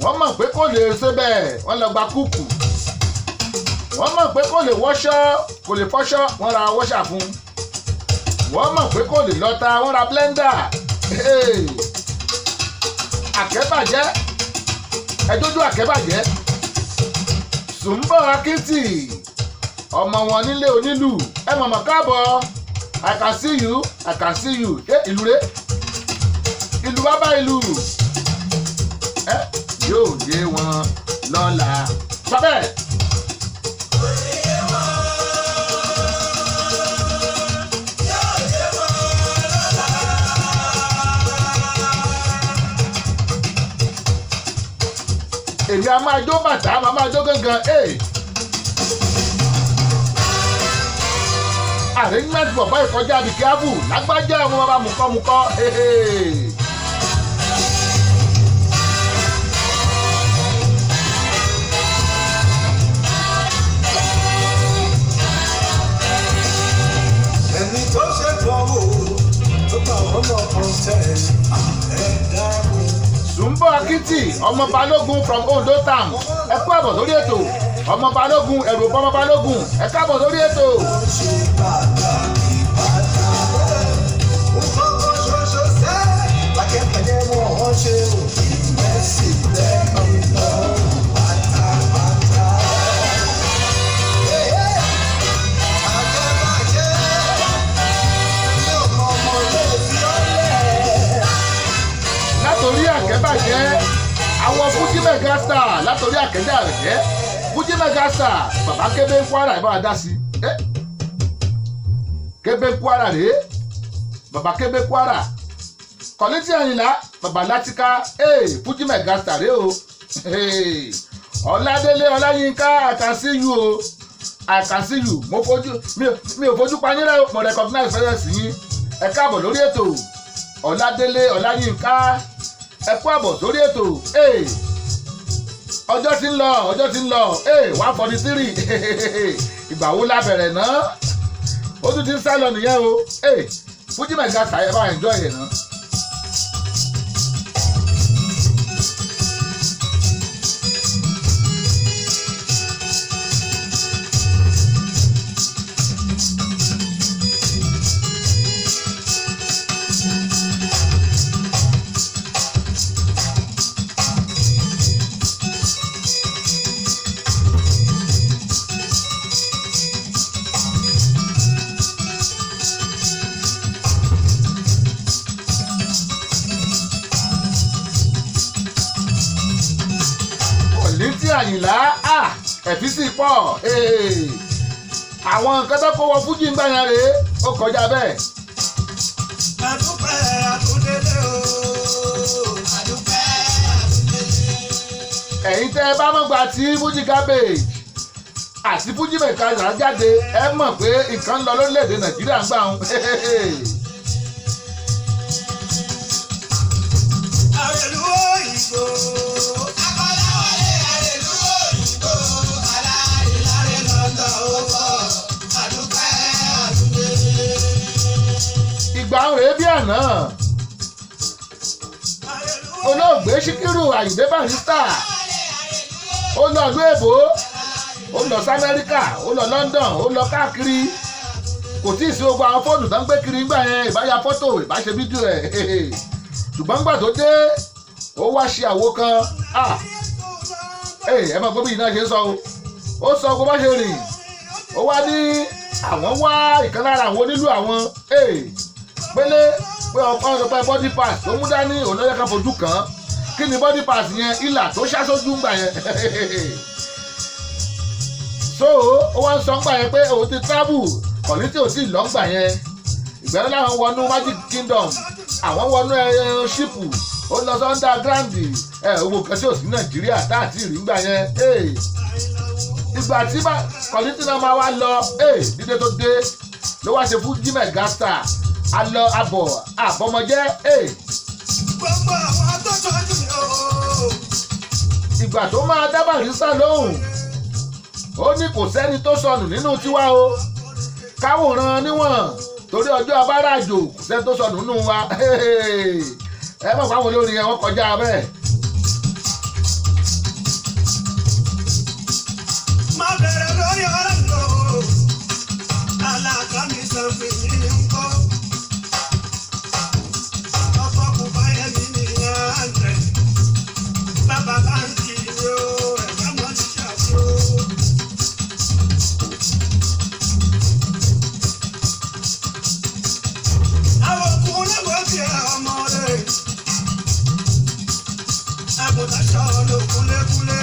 wọ́n mọ̀ pé kò lè ṣe bẹ́ẹ̀, wọ́n lọ gba kúùkù. Wọ́n mọ̀ pé kò lè wọṣọ, kò lè fọṣọ, wọ́n ra wọ́ṣà fún un. Wọ́n mọ̀ pé kò lè lọ́ta, wọ́n ra blender. Hey! Àkẹ́bàjẹ́, ẹjọ́jú àkẹ́bàjẹ́. Sùnbọ̀ Akíntì, ọmọ wọn nílé onílù, ẹ mọ̀mọ́ káàbọ̀. I can see you, I can see you. Ṣé ìlú rẹ? Ìlú bàbá ìlú ẹ yóò yé wọn lọ́la. Sọ bẹ́ẹ̀. Èmi a máa jó bàtà, a máa jó gángan. Ee, arrangement bọ̀bọ̀ ìkọjá abìkíáfù, lágbájá ọmọ bàbá mùkọ́mùkọ́. Ẹni tó ṣètò tó bá wọn mọ̀ ọ̀tẹ̀ ẹ̀ dákun. Sùnbọ̀ Akitì, ọmọ Balógun from Ondo Town, ẹ kú àbọ̀ sórí ètò. Ọmọ Balógun, ẹ̀rù ọmọ Balógun, ẹ káàbọ̀ sórí ètò. Ṣe pàtàkì pàtàkì. Nǹkan kan ṣoṣo sẹ́, lákẹ́kẹ̀dẹ́ mọ̀ ọ́n ṣe òfin mẹ́sì lẹ́yìn lọ pátápátá. Akẹ́bàjẹ́ mi ò mọ̀ ọmọ lè fi ọ́ lẹ̀. Látòrí àkẹ́bàjẹ́ àwọn Fuji megastar, látòrí àkẹ́bàjẹ́ Fuji megastar, bàbá Kébé ń Kwara, ẹ̀ bá wa dá sí i. Kébé ń Kwara rèé, bàbá Kébé Kwara, Kọ̀lẹ́tì Àyìnlá, bàbá Látìká. Fuji megastar rèé o. Hey. Ọládélé Ọláyínká, I can see you o, I can see you. Mo fojú mi ò fojú pa yín rẹ́ o, mo recognize presence yín. Ẹ káàbọ̀ lórí ètò. Ọládélé Ọláyínká, ẹ kú àbọ̀ sórí ètò. Ọjọ́ tí ń lọ, ọjọ́ tí ń lọ. 1:43. Ìgbà wo la bẹ̀rẹ̀ náà? Ó tún ti ń sá lọ nìyẹn o. Fuji Mega Star, ẹ bá enjoy ẹ̀ náà. Tí Àyìnlá ẹ̀fí sì pọ̀, àwọn nǹkan tó kó wọ fújì ń gbà yẹn rèé, ó kọjá bẹ́ẹ̀. Àdúpẹ́ àtúndélé o. Àdúpẹ́ àtúndélé. Ẹ̀yin tẹ́ ẹ bá mọ̀ gbà tí Fuji Garbage àti Fuji Mega Star jáde, ẹ mọ̀ pé nǹkan ń lọ lórílẹ̀‐èdè Nàìjíríà ń gbà ń. Àrèlú òyìnbó. Akọ́láwọlé àrèlú òyìnbó. Aláìláre lọ́dọ̀ owó. Àdúpẹ́ àtúndélé. Ìgbà ń rèé bí àná, olóògbé Síkírù Àyìndé Barrister ó lọ ìlú èbó, ó lọ sí Amẹ́ríkà, ó lọ London, ó lọ káàkiri. Kò tí ì sí gbogbo àwọn fóònù tó ń gbé kiri ńgbà yẹn, ìbáya fọ́tò, ìbáṣe fídíò ẹ̀. Ṣùgbọ́n ńgbà tó dé, ó wá ṣe àwo kan. Ẹ mọ̀ pé bí iná ṣe ń sọ o, ó sọ bó bá ṣe rìn. Ó wá ní àwọn wá ìkan lára àwọn onílù àwọn pélé pé ọkọ ọ̀sọ̀pẹ́ body pass tó mú dání òun lọ́jọ́ kan fojú kàn án. Kí ni body pass yẹn? Ìlà tó ṣá sójú ńgbà yẹn. So ó wá ń sọ ńgbà yẹn pé òun ti travel kọ̀ní tí ò sí lọ ńgbà yẹn. Ìgbẹ́rẹ́ làwọn wọnú Magic Kingdom, àwọn wọnú ṣípù, ó lọ sí underground ẹ owó kan tí ò sí Nàìjíríà tá àti rí ńgbà yẹn. Ìgbà tí kọ̀ní tí náà máa wá lọ, dídé tó dé ló wá ṣe Fuji Mega Star, alọ abọ àbọmọjẹ. Gbogbo àwọn tó tọ́jú mi o. Ìgbà tó máa dá Barrister lóhùn, ó ní kò sẹ́ni tó sọnù nínú tiwa o, káwòrán níwọ̀n torí ọjọ́ abáràjò, kò sẹ́ni tó sọnù nínú wa. Ẹ mọ̀ fáwọn olórin yẹn, wọ́n kọjá bẹ́ẹ̀. Má bẹ̀rẹ̀ lórí ọ̀rẹ́ mi o. Alága mi sọ fún mi ń kọ́. Ọkọ̀ kò bá yẹ mi ní àǹtẹ̀. Bàbá bá ń kí mi o, ẹ̀ka mọ́ ní ṣàfi o. Àwọn òkú lẹ́gbọ̀ọ́ fi ọmọ rẹ̀. Àgùntàn ṣọ́ ló kúlékúlé.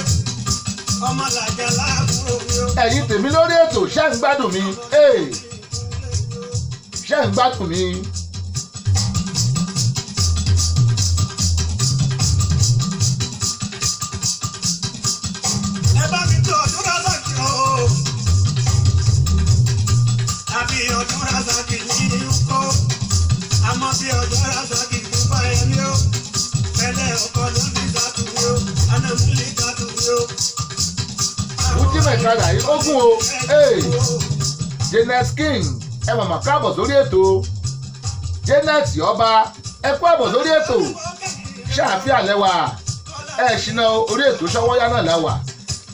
Ọmọ làjà láàbúrò mi o. Ẹ̀yin tèmi lórí ètò, ṣé ń gbádùn mi? Ṣé ń gbádùn mi? Ẹ bá mi tó ọdún Razaki o. Àbí ọdún Razaki ní ikó. Àmọ́ bí ọdún Razaki ní báyẹn ní o. Pẹ̀lẹ́ ọkọ ló ní sàtúwé o. Anamílí sàtúwé o. Fuji Mega Star yìí ógún o. Janet King, ẹ mọ̀mọ́ káàbọ̀ sórí ètò. Janet Ọba, ẹ kú àbọ̀ sórí ètò. Ṣáàfíà lẹ́wà ẹ ṣìnà orí ètò Ṣọwọ́yá náà láwà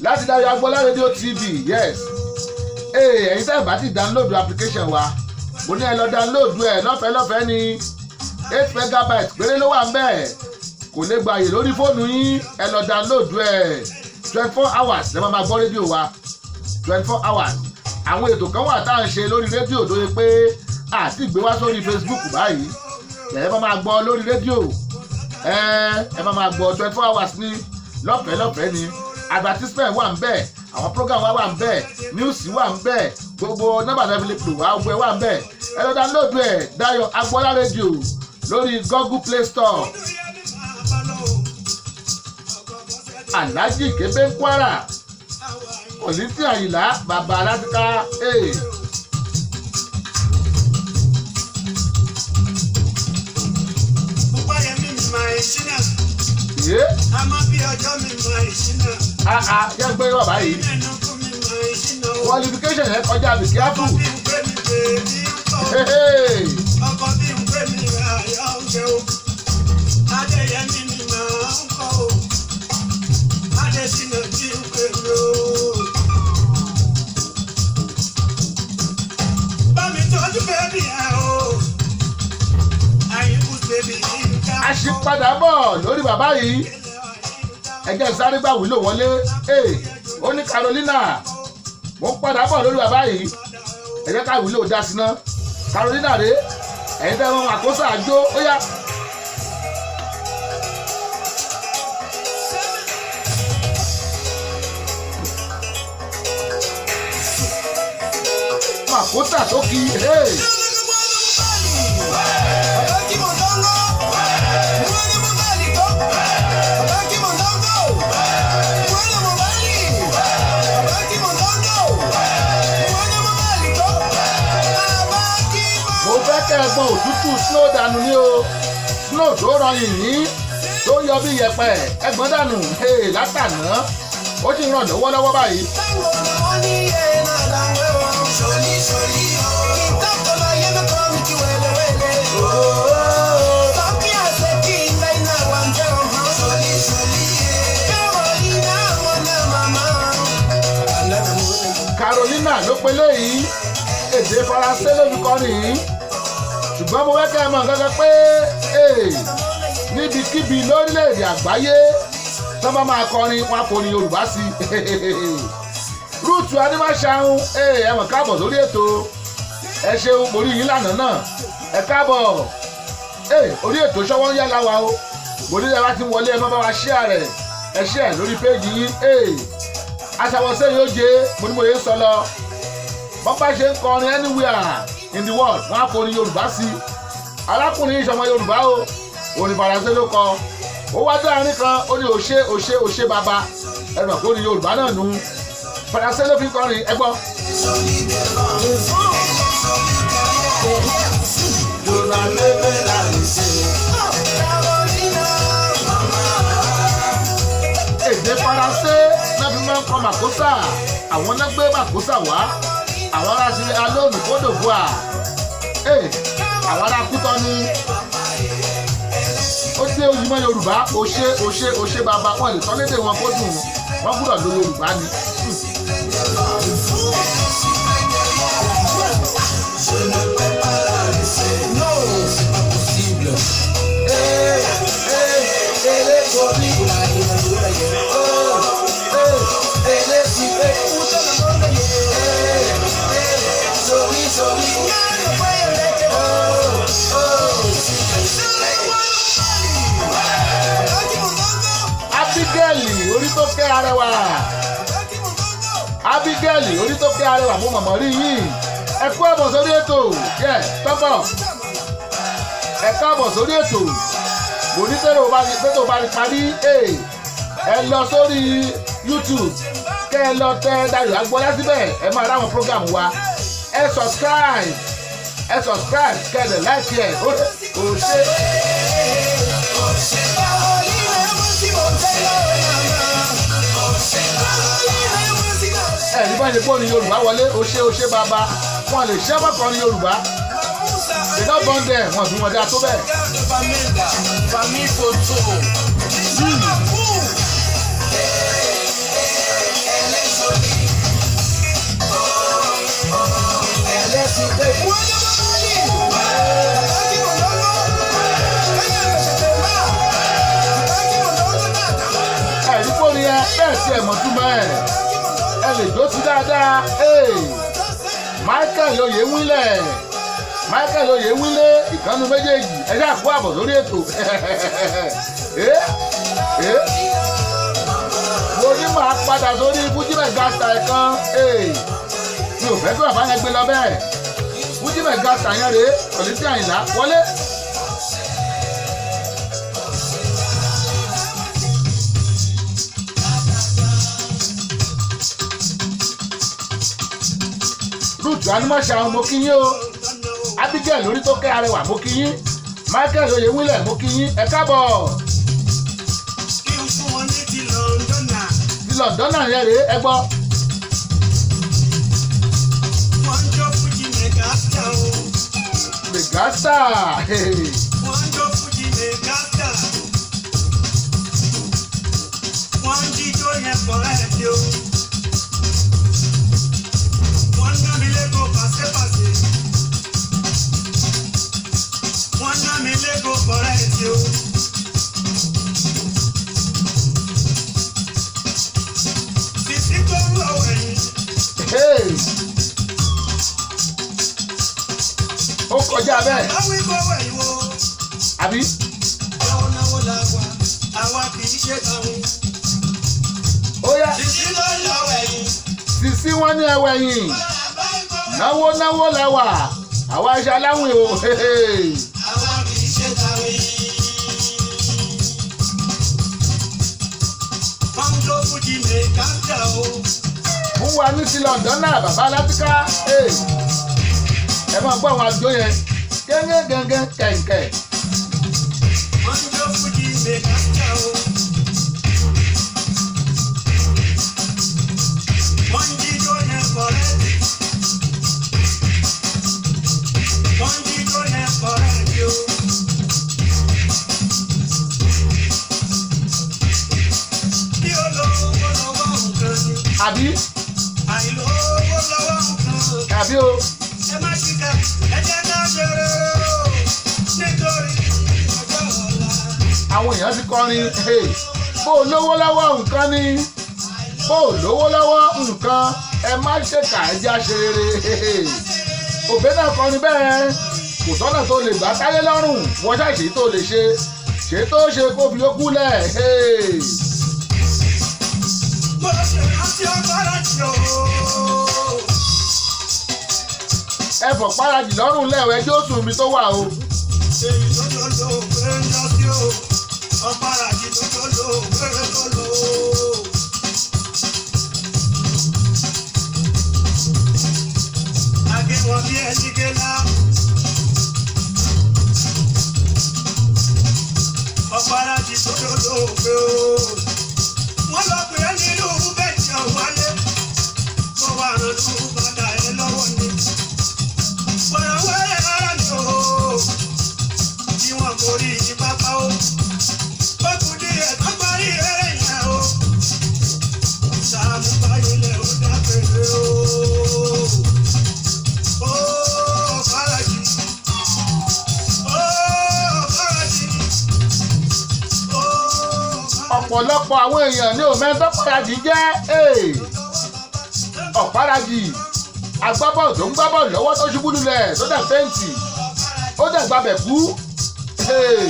láti Dáyọ̀ Agbọ́lá rédíò TV. Yes, ẹ̀yin tẹ́ ẹ̀ bá ti download application wa, mo ní ẹ lọ download ẹ lọ́fẹ̀ẹ́ lọ́fẹ̀ẹ́ ní 8 megabytes péré ló wà ń bẹ̀, kò lè gbààyè lórí fóònù yín. Ẹ lọ download ẹ, 24 hours lẹ́ máa gbọ́ rédíò wa, 24 hours. Àwọn ètò kan wà tá à ń ṣe lórí rédíò tó yẹ pé àti ìgbé wá sórí Facebook báyìí, ẹ máa gbọ́ lórí rédíò. Ẹ máa gbọ́ 24 hours ní lọ́fẹ̀ẹ́ lọ́fẹ̀ẹ́ ni. Advertisement wà ń bẹ̀, àwọn program wa wà ń bẹ̀, news wà ń bẹ̀, gbogbo nọ́mbà tó fi lè pè wá, gbogbo ẹ wà ń bẹ̀. Ẹ lọ download ẹ, Dáyọ̀ Agboola rédíò lórí Google Play Store. Alhaji Kebe Kwara, Kọ̀lìntì Àyìnlá, bàbá alátìká. Ṣínà. Yé. Àmọ́ bí ọjọ́ mi máa ṣínà. Àà, ṣé ń gbé bàbá yìí? Ẹnu kún mi. Qualification yẹn kọjá be careful. Hey, hey. Ọkọ bí n pè mí ayọ̀ ń ṣe o. Adéyẹmí ni màá ń kọ́ o. Adésínà tí ń pè mí o. Bá mi tọ́jú bébì ẹ̀ o. Àyìnkú bébì yìí ká. A ṣì padà bọ̀ lórí bàbá yìí. Ẹjẹ́ sáré gbà wúlò wọlé. Ee, ó ní Carolina, mo ń padà bọ̀ lórí bàbá yìí. Ẹ jẹ́ ká wúlò dá sí ná. Carolina rèé, ẹ̀yin tẹ́ wọn àkóso àjò ó yá. Màkósà tó kí ee. Mo fẹ́ kẹ́ ẹ gbọ́n òtútù snow dànù ni o, snow tó rọ yìnyín tó yọ bí yẹ̀pẹ̀ ẹgbọ́n dànù ee látàná, ó sì ń ràn lọ́wọ́lọ́wọ́ báyìí. Carolina ló pe léyìí, èdè Faransé ló fi kọrin yìí, ṣùgbọ́n mo fẹ́ kẹ́ ẹ mọ̀ gángan pé ee níbikíbi lórílẹ̀‐èdè àgbáyé tó bá máa kọrin wọn á forin Yorùbá sí i. Rúùtù Adémáṣahun, ẹ mọ̀ káàbọ̀ sórí ètò, ẹ ṣeun mo rí yín lánàá náà, ẹ káàbọ̀ orí ètò ṣọwọ́ ń yá láwa o. Mo ní ẹ bá ti ń wọlé, ẹ má bá wa ṣíà rẹ̀, ẹ ṣíà ẹ̀ lórí péjì yín. Aṣàwọ̀sẹ́ yóò jẹ́ mo ní mo yẹ sọ lọ, wọ́n bá ṣe ń kọrin anywhere in the world wọ́n á forin Yorùbá sí i. Arákùnrin ìṣọmọ Yorùbá o, orin Faransé ló kọ, ó wá dé àárín kan ó ní òṣè òṣè òṣè bàbá, ẹ mọ̀ pé orin Yorùbá náà nù, Faransé ló fi kọrin ẹ gbọ́. Èdè Faransé náà fi máa ń kọ màkósà, àwọn náà gbé màkósà wá, àwọn ará Sierra Leone, Côte d'Ivoire, àwọn ará Kútọ́nù, ó dé ojúmọ́ Yorùbá òṣè òṣè òṣè bàbá, wọn lè sọ lédè wọn kó dùn, wọn gbúdọ̀ lo Yorùbá ni. Abigail orí tó kẹ́ arẹwà, Abigail orí tó kẹ́ arẹwà, mo mọ̀mọ́ rí yín, ẹ kú àbọ̀ sórí ètò yẹ tọ́pọ̀, ẹ káàbọ̀ sórí ètò. Mo ní tẹ́lẹ̀ bá ti parí, ẹ lọ sórí YouTube kẹ́ ẹ lọ tẹ Dayọ̀ Agboola síbẹ̀, ẹ máa ráwọn program wa, ẹ subscribe, ẹ subscribe kẹ́ ẹ lè like ẹ ó ṣe. Ẹ ní bá ṣe gbọ́ ní Yorùbá wọlé, ó ṣe ó ṣe bàbá, wọn lè ṣe bọ́kàn ní Yorùbá, they don born them, wọn bí wọn dá tó bẹ́ẹ̀. Ẹ̀rí fóònù yẹn bẹ́ẹ̀ sí ẹ̀mọ́ túmọ̀ ẹ̀, ẹ lè jó sí dáadáa. Michael Oyewílẹ̀, Michael Oyewílẹ̀ ìkànnì méjèèjì, ẹ ṣáà kó àbọ̀ sórí ètò. Mo ní màá padà sórí Fuji Megastar kan, mi ò fẹ́ kí bàbá yẹn gbé lọ bẹ́ẹ̀. Fuji Megastar yẹn rèé, Kollington Àyìnlá wọlé. Rúùtù Animọ́ṣà mo kí yín o, Abigail lórí tó kẹ́ arẹwà mo kí yín, Michael Oyewílẹ̀ mo kí yín, ẹ káàbọ̀. Kí n fún wọn ní ti Lọ́ndọ̀nà. Ti Lọ́ndọ̀nà yẹn rèé, ẹ gbọ́. Mẹ̀gásítà. Wọ́n ń jó fújì mẹ́gàtà. Wọ́n ń jíjó yẹn kọ̀rẹ́ ti o. Wọ́n ń ná mi lẹ́gọ̀ pàṣẹpàṣẹ. Wọ́n ń ná mi lẹ́gọ̀ kọ̀rẹ́ ti o. Sisi tó ń lọ wẹ̀yìn. Hey. Ó kọjá bẹ́ẹ̀ Báwí kọ́ wẹ̀yìn wo. àbí? Náwó náwó la wà, àwa kì í ṣe tàwọn. Ó yá Sisi tó ń lọ wẹ̀yìn. sisi wọn ní ẹwẹ yìí náwó náwó la wà àwa iṣẹ́ aláwìn o. Hey. Àwa kì í ṣe tàwí. Wọ́n ń jó fújì mẹ́gàtà o. Fún wa ní ti London náà bàbá alátìká. Hey. Ẹ máa gbọ́ àwọn àjò yẹn gẹ́gẹ́ gẹ́gẹ́ kẹ̀kẹ́. Wọ́n ń jó fújì mẹ́gàtà o. Wọ́n ń jíjó yẹn kọ̀rẹ́tì. Wọ́n ń jíjó yẹn kọ̀rẹ́tì o. Bí olówó lọ́wọ́ nǹkan ni, Àbí àìlówó lọ́wọ́ nǹkan. àbí o. Ẹ má ṣìkà, ẹ jẹ́ ká ṣeré o, nítorí ọjọ́ ọ̀la. Àwọn èèyàn ti kọrin. Hey. Bó o lówó lọ́wọ́ nǹkan ni, bó o lówó lọ́wọ́ nǹkan, ẹ má ṣèkà, ẹ jẹ́ àṣẹ rere. Òbí náà kọrin bẹ́ẹ̀, kò sọ́nà tó lè gbà táyé lọ́rùn, wọ́n ṣàṣì tó lè ṣe ṣe tó ṣe kó fi yókù lẹ̀. Hey. Mo ṣe rántí ọgbára jù o. Ẹ fọ̀ párajì lọ́rùn lẹ́wọ̀, ẹjọ́ sùn mi tó wà o. Èyí tó tó lò pé ń lọ sí o. Ọgbára jù tó tó lò pé tó lò. Àgéwọ̀n bí ẹni gélá. Ọgbára jù tó tó lò pé o. Wọ́n lọ pè é nílùú bẹ́ẹ̀ wálé. Mo wà rànú padà ẹ lọ́wọ́ ni. Wẹ̀rẹ̀wẹ̀rẹ̀ ara mi o. Tí wọ́n kò rí ní pápá o. Ó kù díẹ̀ tó parí eré yẹn o. Sàmú báyìí ó dápẹ́rẹ́ o. Ó Faraji. Ó Faraji. Ó Faraji. Ọ̀pọ̀lọpọ̀ àwọn èèyàn ní òmẹ́ńtọ́ párajì jẹ́. Hey. Ọ̀párajì agbábọ́ọ̀lù tó ń gbábọ́ọ̀lù lọ́wọ́ tó ṣubú lulẹ̀ tó dẹ̀ fẹ́ǹtì, ó dẹ̀ gbabẹ̀ kú. Hey.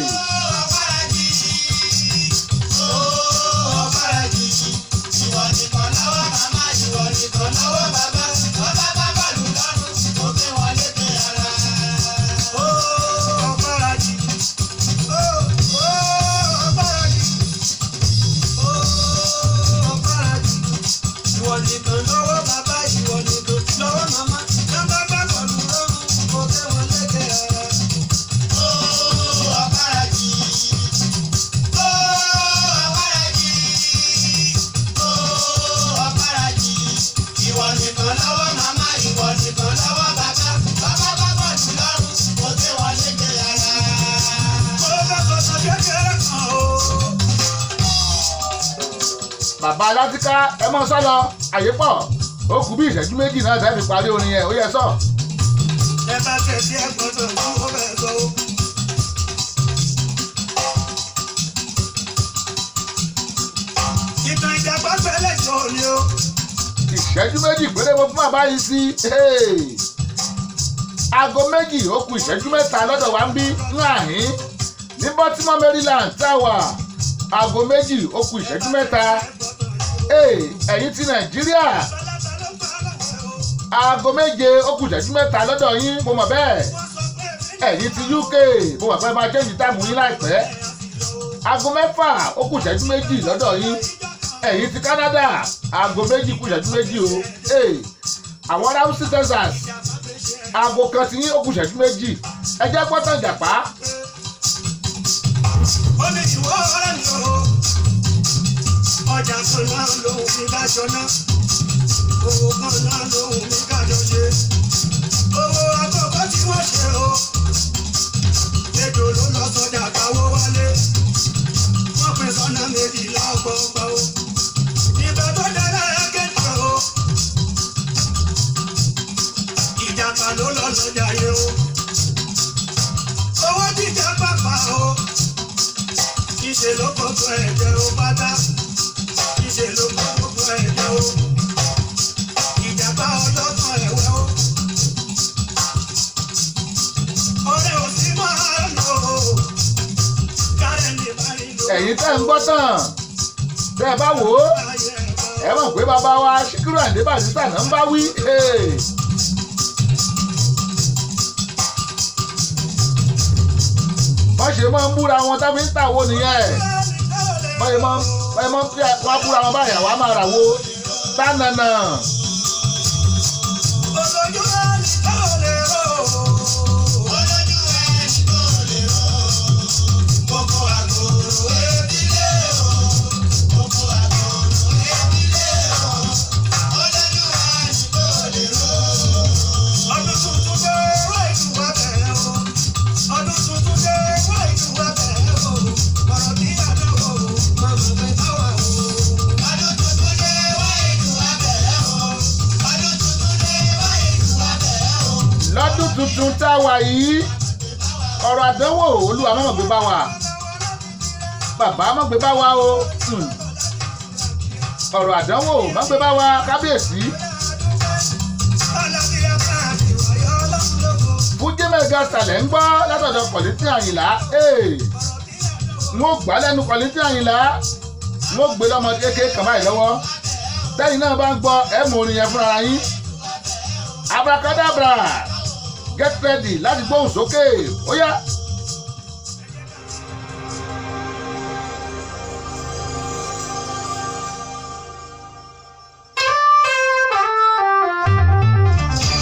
Bàbá alátìká, ẹ mọ sálọ, àyè pọ̀, ó kù bí ìṣẹ́jú 2 náà tẹ́ fi parí orin yẹn, ó yẹ sọ. Ẹ bá tẹ̀sí ẹ gbọ́dọ̀ ní ó bẹ̀ sọ o. Ìtàn ìjàpá fẹ́lẹ̀ jọ ni o. Ìṣẹ́jú 2 péré mo fún bàbá yìí sí. Hey. Aago 2 ó kù ìṣẹ́jú 3 lọ́dọ̀ wa ń bí ní àhín ní Baltimore, Maryland tá a wà, aago 2 ó kù ìṣẹ́jú 3. Hey, ẹ̀yin ti Nàìjíríà, aago 7 ó kù ìṣẹ́jú 3 lọ́dọ̀ yín, mo mọ̀ bẹ́ẹ̀. Ẹ̀yin ti UK, mo mọ̀ pé máa change time yín láìpẹ́, aago 6 ó kù ìṣẹ́jú 2 lọ́dọ̀ yín. Ẹ̀yin ti Canada, aago 2 kù ìṣẹ́jú 2 o. Hey, àwọn ará Houston, Texas, aago 1 ti yín ó kù ìṣẹ́jú 2. Ẹ jẹ́ gbọ́tàn jàpá. Ó ní ìwọ ọ̀rẹ́ mi o. Ọjà kan náà lòun mi kájọ ná. Owó kan náà lòun mi kájọ ṣe. Owó àkọ́kọ́ tí wọ́n ṣe o. Níṣẹ́ ló kókó ẹ̀jẹ̀ o pátá. Níṣẹ́ ló kókó ẹ̀jẹ̀ o. Ìjàmbá ọlọ́gbọ̀n ẹ̀wẹ̀ o. Ọ̀rẹ́ ò sí máa lò ó. Kárẹ̀ lè má rí lò. Ẹ̀yin tẹ́ ń gbọ́ tán, tẹ́ ẹ bá wò ó, ẹ mọ̀ pé bàbá wa Síkírù Àyìndé Barrister náà ń bá wí. Hey. Bọ́n ṣe máa ń búra wọn tá fi ń tàwo nìyẹn. Bọ́n ṣe máa ń wọ́n á búra wọn báyìí, àwa máa rà wo tánànà. Olójú ẹni tó lè rò ó. Olójú ẹni tó lè rò ó. Gbogbo àgòrò etílé o. Gbogbo àgòrò etílé o. Olójú ẹni tó lè rò ó. Ọdún tuntun dé, wá ìlú wa bẹ̀rẹ̀ o. Ọdún tuntun dé, wá ìlú wa bẹ̀rẹ̀ o. Ọ̀rọ̀ bí àdánwò, màmá fẹ́ bá wà o. Ọdún tuntun dé, wá ìlú wa bẹ̀rẹ̀ o. Ọdún tuntun dé, wá ìlú wa bẹ̀rẹ̀ o. Lọ́dún tuntun tá a wà yìí, ọ̀rọ̀ àdánwò, Olúwa má mọ̀ gbé bá wa, bàbá má gbé bá wa o. Ọ̀rọ̀ àdánwò má gbé bá wa, kábíyèsí. Fújì Mega Star ń gbọ́ látọ̀dọ̀ Kollington Àyìnlá. N ó gbà lẹ́nu Kollington Àyìnlá, n ó gbé lọ́mọ kékeré kan báyìí lọ́wọ́. Tẹ́yìn náà bá ń gbọ́, ẹ̀ mú orin yẹn fúnra yín. Abracadabra, get ready láti gbóhùn sókè, ó yá.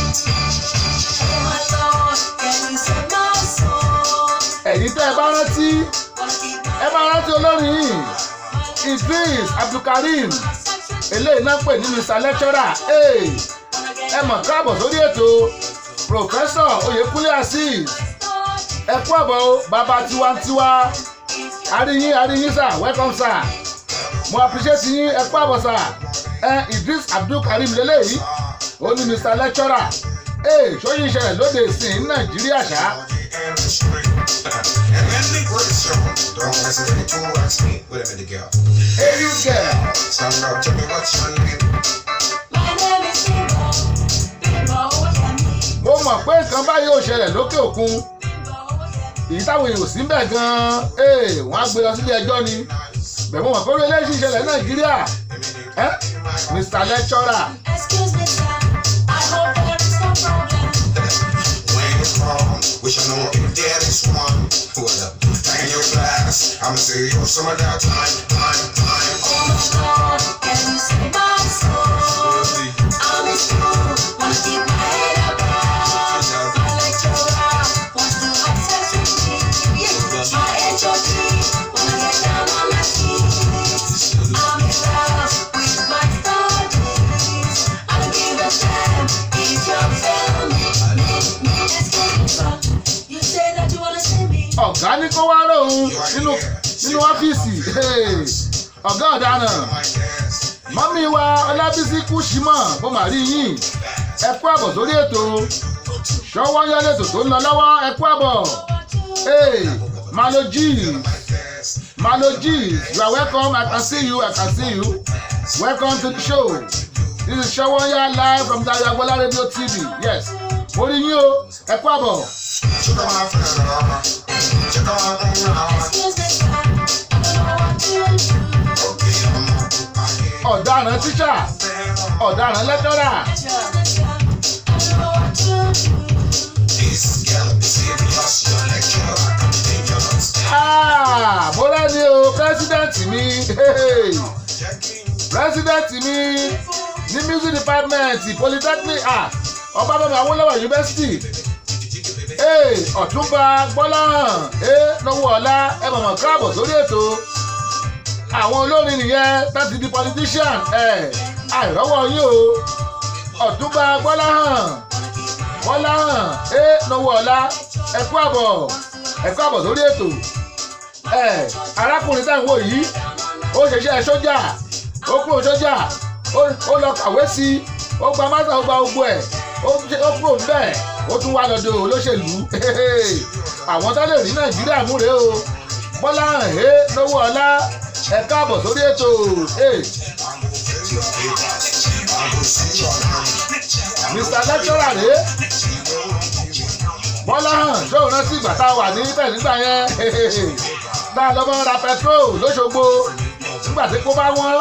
Oh my Lord, can you save my soul? Ẹ̀yin tẹ́ ẹ bá rántí, Wanna keep my ẹ máa rántí olórin yìí, Idris Abdulkareem, eléyìí náà pè ní Mr Lecturer. Hey, ẹ mọ̀ káàbọ̀ sórí ètò. Professor Oyèkúnlé Azeez, ẹ kú àbọ̀ o, bàbá tiwantiwa. Aríyín, aríyín sir, welcome sir, mo appreciate yín, ẹ kú àbọ̀ sir. Ẹ Idris Abdulkareem lélẹ́yìí, ó ní Mr Lecturer. Ee, sóyún ìṣẹ̀lẹ̀ lóde ìsìn ní Nàìjíríà ṣá. And then the great show. Don't hesitate to ask me. Wait a minute, girl. Hey you girl. Stand up, tell me what's your name. My name is Bimbo, Bimbo Oyemi, Mo mọ̀ pé nǹkan báyìí ò ṣẹlẹ̀ lókè òkun, Bimbo Oyemi. èyí táwọn èèyàn ò sí mbẹ̀ gan-an. Ee, wọ́n á gbé lọ sílé ẹjọ́ ni. Bẹ̀rù mọ̀ pé orí eléyìí ṣì ṣẹlẹ̀ ní Nàìjíríà. Ẹ́ Mr Lecturer. Excuse me, sir, I hope there is no problem. When you come, we shall know if there is one. What up? In your class, I'ma see you some other time, time, time. Oh my Lord, can you save my soul? I'm in school, wanna keep my head above. My lecturer wants to have sex with me. My HOD wanna get down on my knees. I'm in love with my studies. I don't give a damn if you fail me. Me, me, excuse me, sir. You say that you wanna see me. Ọ̀gá ní kó wá róhun nínú ọ́fíìsì. Hey, ọ̀gá ọ̀daràn. My desk. Mọ́mí wa Ọlábísí Kúṣímọ̀, mo mà rí yín, ẹ kú àbọ̀ sórí ètò ṣọwọ́ yá lẹ́tò tó ń lọ lọ́wọ́, ẹ kú àbọ̀. Hey, Malo G's, Malo G's, you are welcome. I can see you, I can see you. Welcome to the show. This is Ṣọwọ́nyá live from Dayo Agbola Radio TV. Yes, mo rí yín o, ẹ kú àbọ̀. Check out my friend. Check out my friend. Excuse me, sir. I don't know what to do. Okay, I'm up. Ọ̀daràn tíṣà, ọ̀daràn lẹ́tọ́rà. Excuse me, sir. I don't know what to do. This girl be serious. Your lecturer can be dangerous. Ah, mo rẹ́ni o, president mi, president mi ní music department polytechnic, ah, Ọbáfẹ́mi Awólọ́wọ̀ University. Ee, Ọ̀túnba Gbọ́láhàn ee lọ́wọ́ ọ̀la, ẹ mọ̀mọ́ káàbọ̀ sórí ètò. Àwọn olórin nìyẹn láti di politician. Ẹ àìrọ́wọ́ yín o, Ọ̀túnba Gbọ́láhàn Gbọ́láhàn ee lọ́wọ́ ọ̀la, ẹ kú àbọ̀, ẹ kú àbọ̀ sórí ètò. Ẹ arákùnrin táwọn wò yìí, ó ṣiṣẹ́ sójà, ó kúrò sójà, ó lọ kàwé sí i, ó gba máta, ó gba gbogbo ẹ̀, ó kúrò níbẹ̀, ó tún wá lọ́dọ̀ olóṣèlú. Àwọn tó lè rí Nàìjíríà mú rèé o. Bọ́lá ẹ̀ lówó ọlá, ẹ káàbọ̀ sórí ètò. Mr. Lecturer rèé. Bọ́lá hàn ṣóun rántí ìgbà tá a wà níbẹ̀ nígbà yẹn, tá a lọ mọ́ ra petrol lóṣogbo nígbà tí kò bá wọ́n.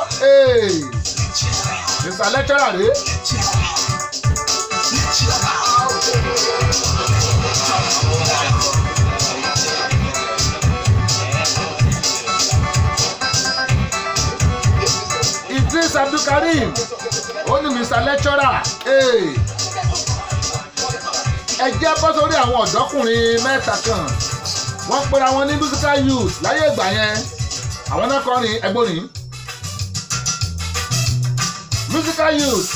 Mr. Lecturer rèé. Idris Abdulkareem ó ní Mr. Lecturer. Ẹ jẹ́ bọ́ sórí àwọn ọ̀dọ́kùnrin mẹ́ta kan, wọ́n pera wọn ní musical youth láyé ìgbà yẹn. Àwọn náà kọrin ẹgbórin musical youth.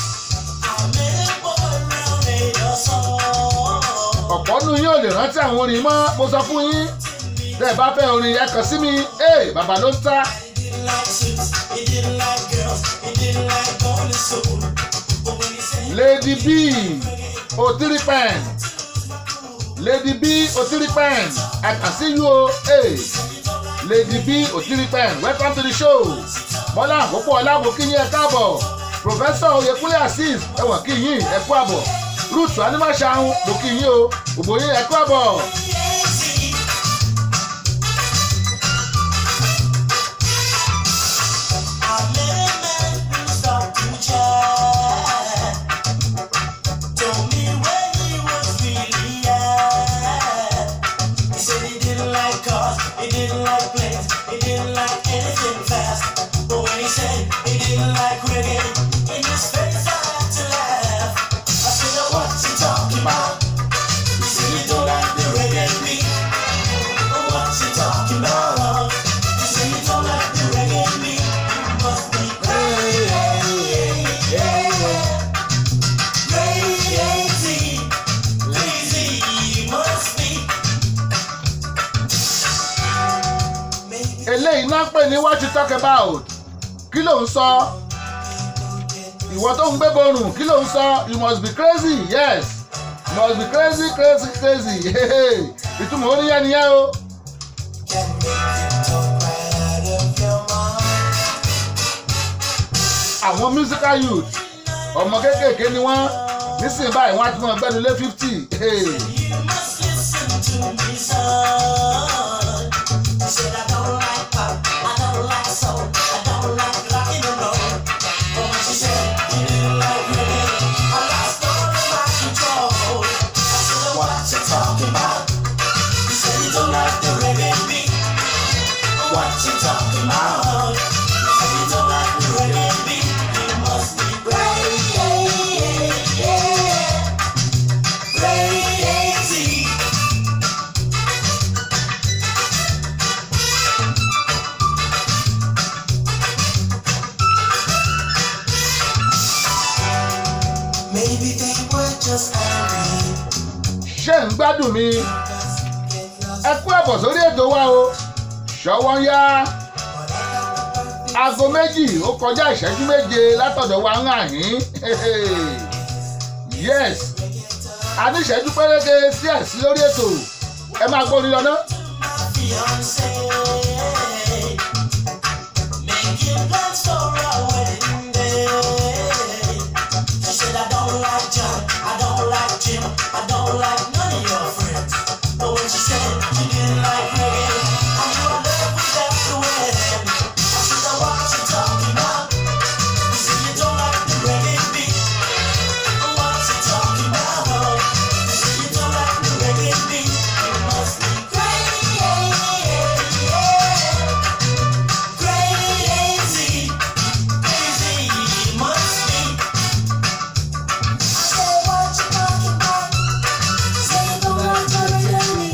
Ọ̀pọ̀ nù yín ò lè rántí àwọn orin mọ́. Mo sọ fún yín, tẹ́ ẹ bá fẹ́ orin, ẹ kàn sí mi. Bàbá ló ń ta. Lady B Otiripen, Lady B Otiripen, I can see you o. Hey. Lady B Otiripen, welcome to the show. Bọ́lá àkókò ọlábò kí yín, ẹ káàbọ̀. Professor Oyekunle Azeez, ẹ̀wọ̀n kí yín, ẹ kú àbọ̀. Ruth Animaṣahun, mo kí yín o, ògbó yín, ẹ kú àbọ̀. Eléyìí náà pè ní what you talk about. Kí ló ń sọ, ìwọ tó ń gbé borùn? Kí ló ń sọ? You must be crazy. Yes, you must be crazy, crazy, crazy. Ìtumọ̀ oníyẹn nìyẹn o. Àwọn musical youth, ọmọ kéékèèké ni wọ́n nísìnyí báyìí, wọ́n á ti mọ gbẹ́nu lé 50. You must listen to me, son. She said, I don't like pop, I don't like soul, I don't like rockin' and roll. But when she said you didn't like reggae, I lost all of my control. I said, what you talking about? You said you don't like the reggae beat. What you talking about? You said you don't like the reggae beat. You must be crazy, crazy. Maybe they were just angry. Ṣé ń gbádùn mi? Ẹ kú ẹ̀bọ̀ sórí ètò wa o. Ṣọwọ́ ń yá, aago 2 ó kọjá ìṣẹ́jú 7 látọ̀dọ̀ wa ń hàn yín. Yes, a ní ìṣẹ́jú péréte sí ẹ̀ sí lórí ètò. Ẹ máa gbórí lọ ná. Fiance, making plans for our wedding day. She said, I don't like John, I don't like Jim, I don't like none of your friends. But when she said she didn't like reggae, I knew our love was at the end. I said, now what you talking about? You said you don't like the reggae beat. What you talking about? You said you don't like the reggae beat. You must be crazy, crazy, crazy. You must be. Say what you talking about. Say you don't like the reggae.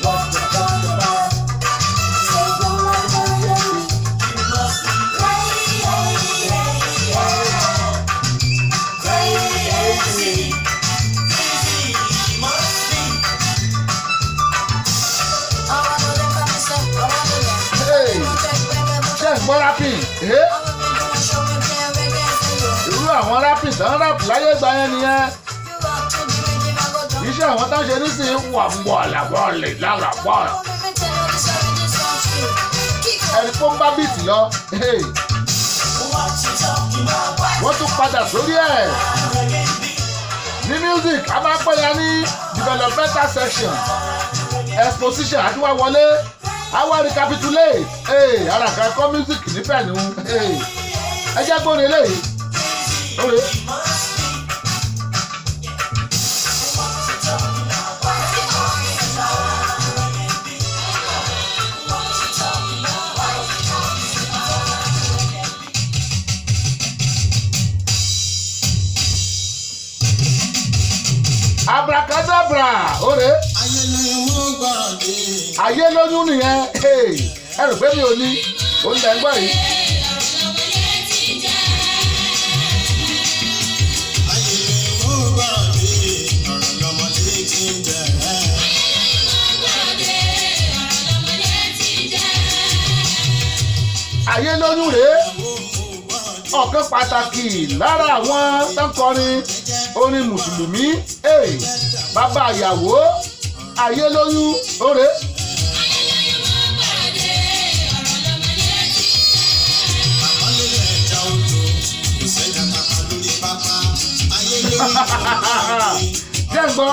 What you talking about? Say you don't like the reggae. You must be Crazy, crazy, crazy. You must be. Hey, ṣé ń gbọ́ rapping? Eh? Irú àwọn rapping tó ń rap láyé ìgbà yẹn nìyẹn. Iṣẹ́ àwọn tó ń ṣe nísìnyí wà ń bọ̀ làbọ̀lì lára bọ̀ọ̀lù. Ẹni tó ń bá beat lọ. Hey. Wọ́n tún padà sórí ẹ̀. Ní music, a máa ń pè ya ní developmental section, exposition àti wá wọlé, a wá recapitulate. Hey, ara kan kọ́ music nífẹ̀ẹ́ nù. Hey. Ẹ jẹ́ gbóni eléyìí. Oye. Abracadabra, oore. Ayé lóyún mú gbọ́rọ̀ dé. Ayé lóyún nìyẹn. Hey, ẹ rò pé mi ò ní òun lẹ́ ń gbọ́ yìí. Ayé lóyún mú gbọ́rọ̀ dé. Ọ̀rọ̀ lọ́mọdé ti ń jẹ. Ayé lóyún rèé, ọ̀kan pàtàkì lára àwọn tó ń kọrin orin mùsùlùmí. Hey, bàbá ìyàwó, ayé lóyún, oore. Àkọlé ẹja odò kò sẹ́jà tàpá lórí pápá. Ayé lóyún mú gbọ́rọ̀ dé. Jẹ́ ń gbọ́.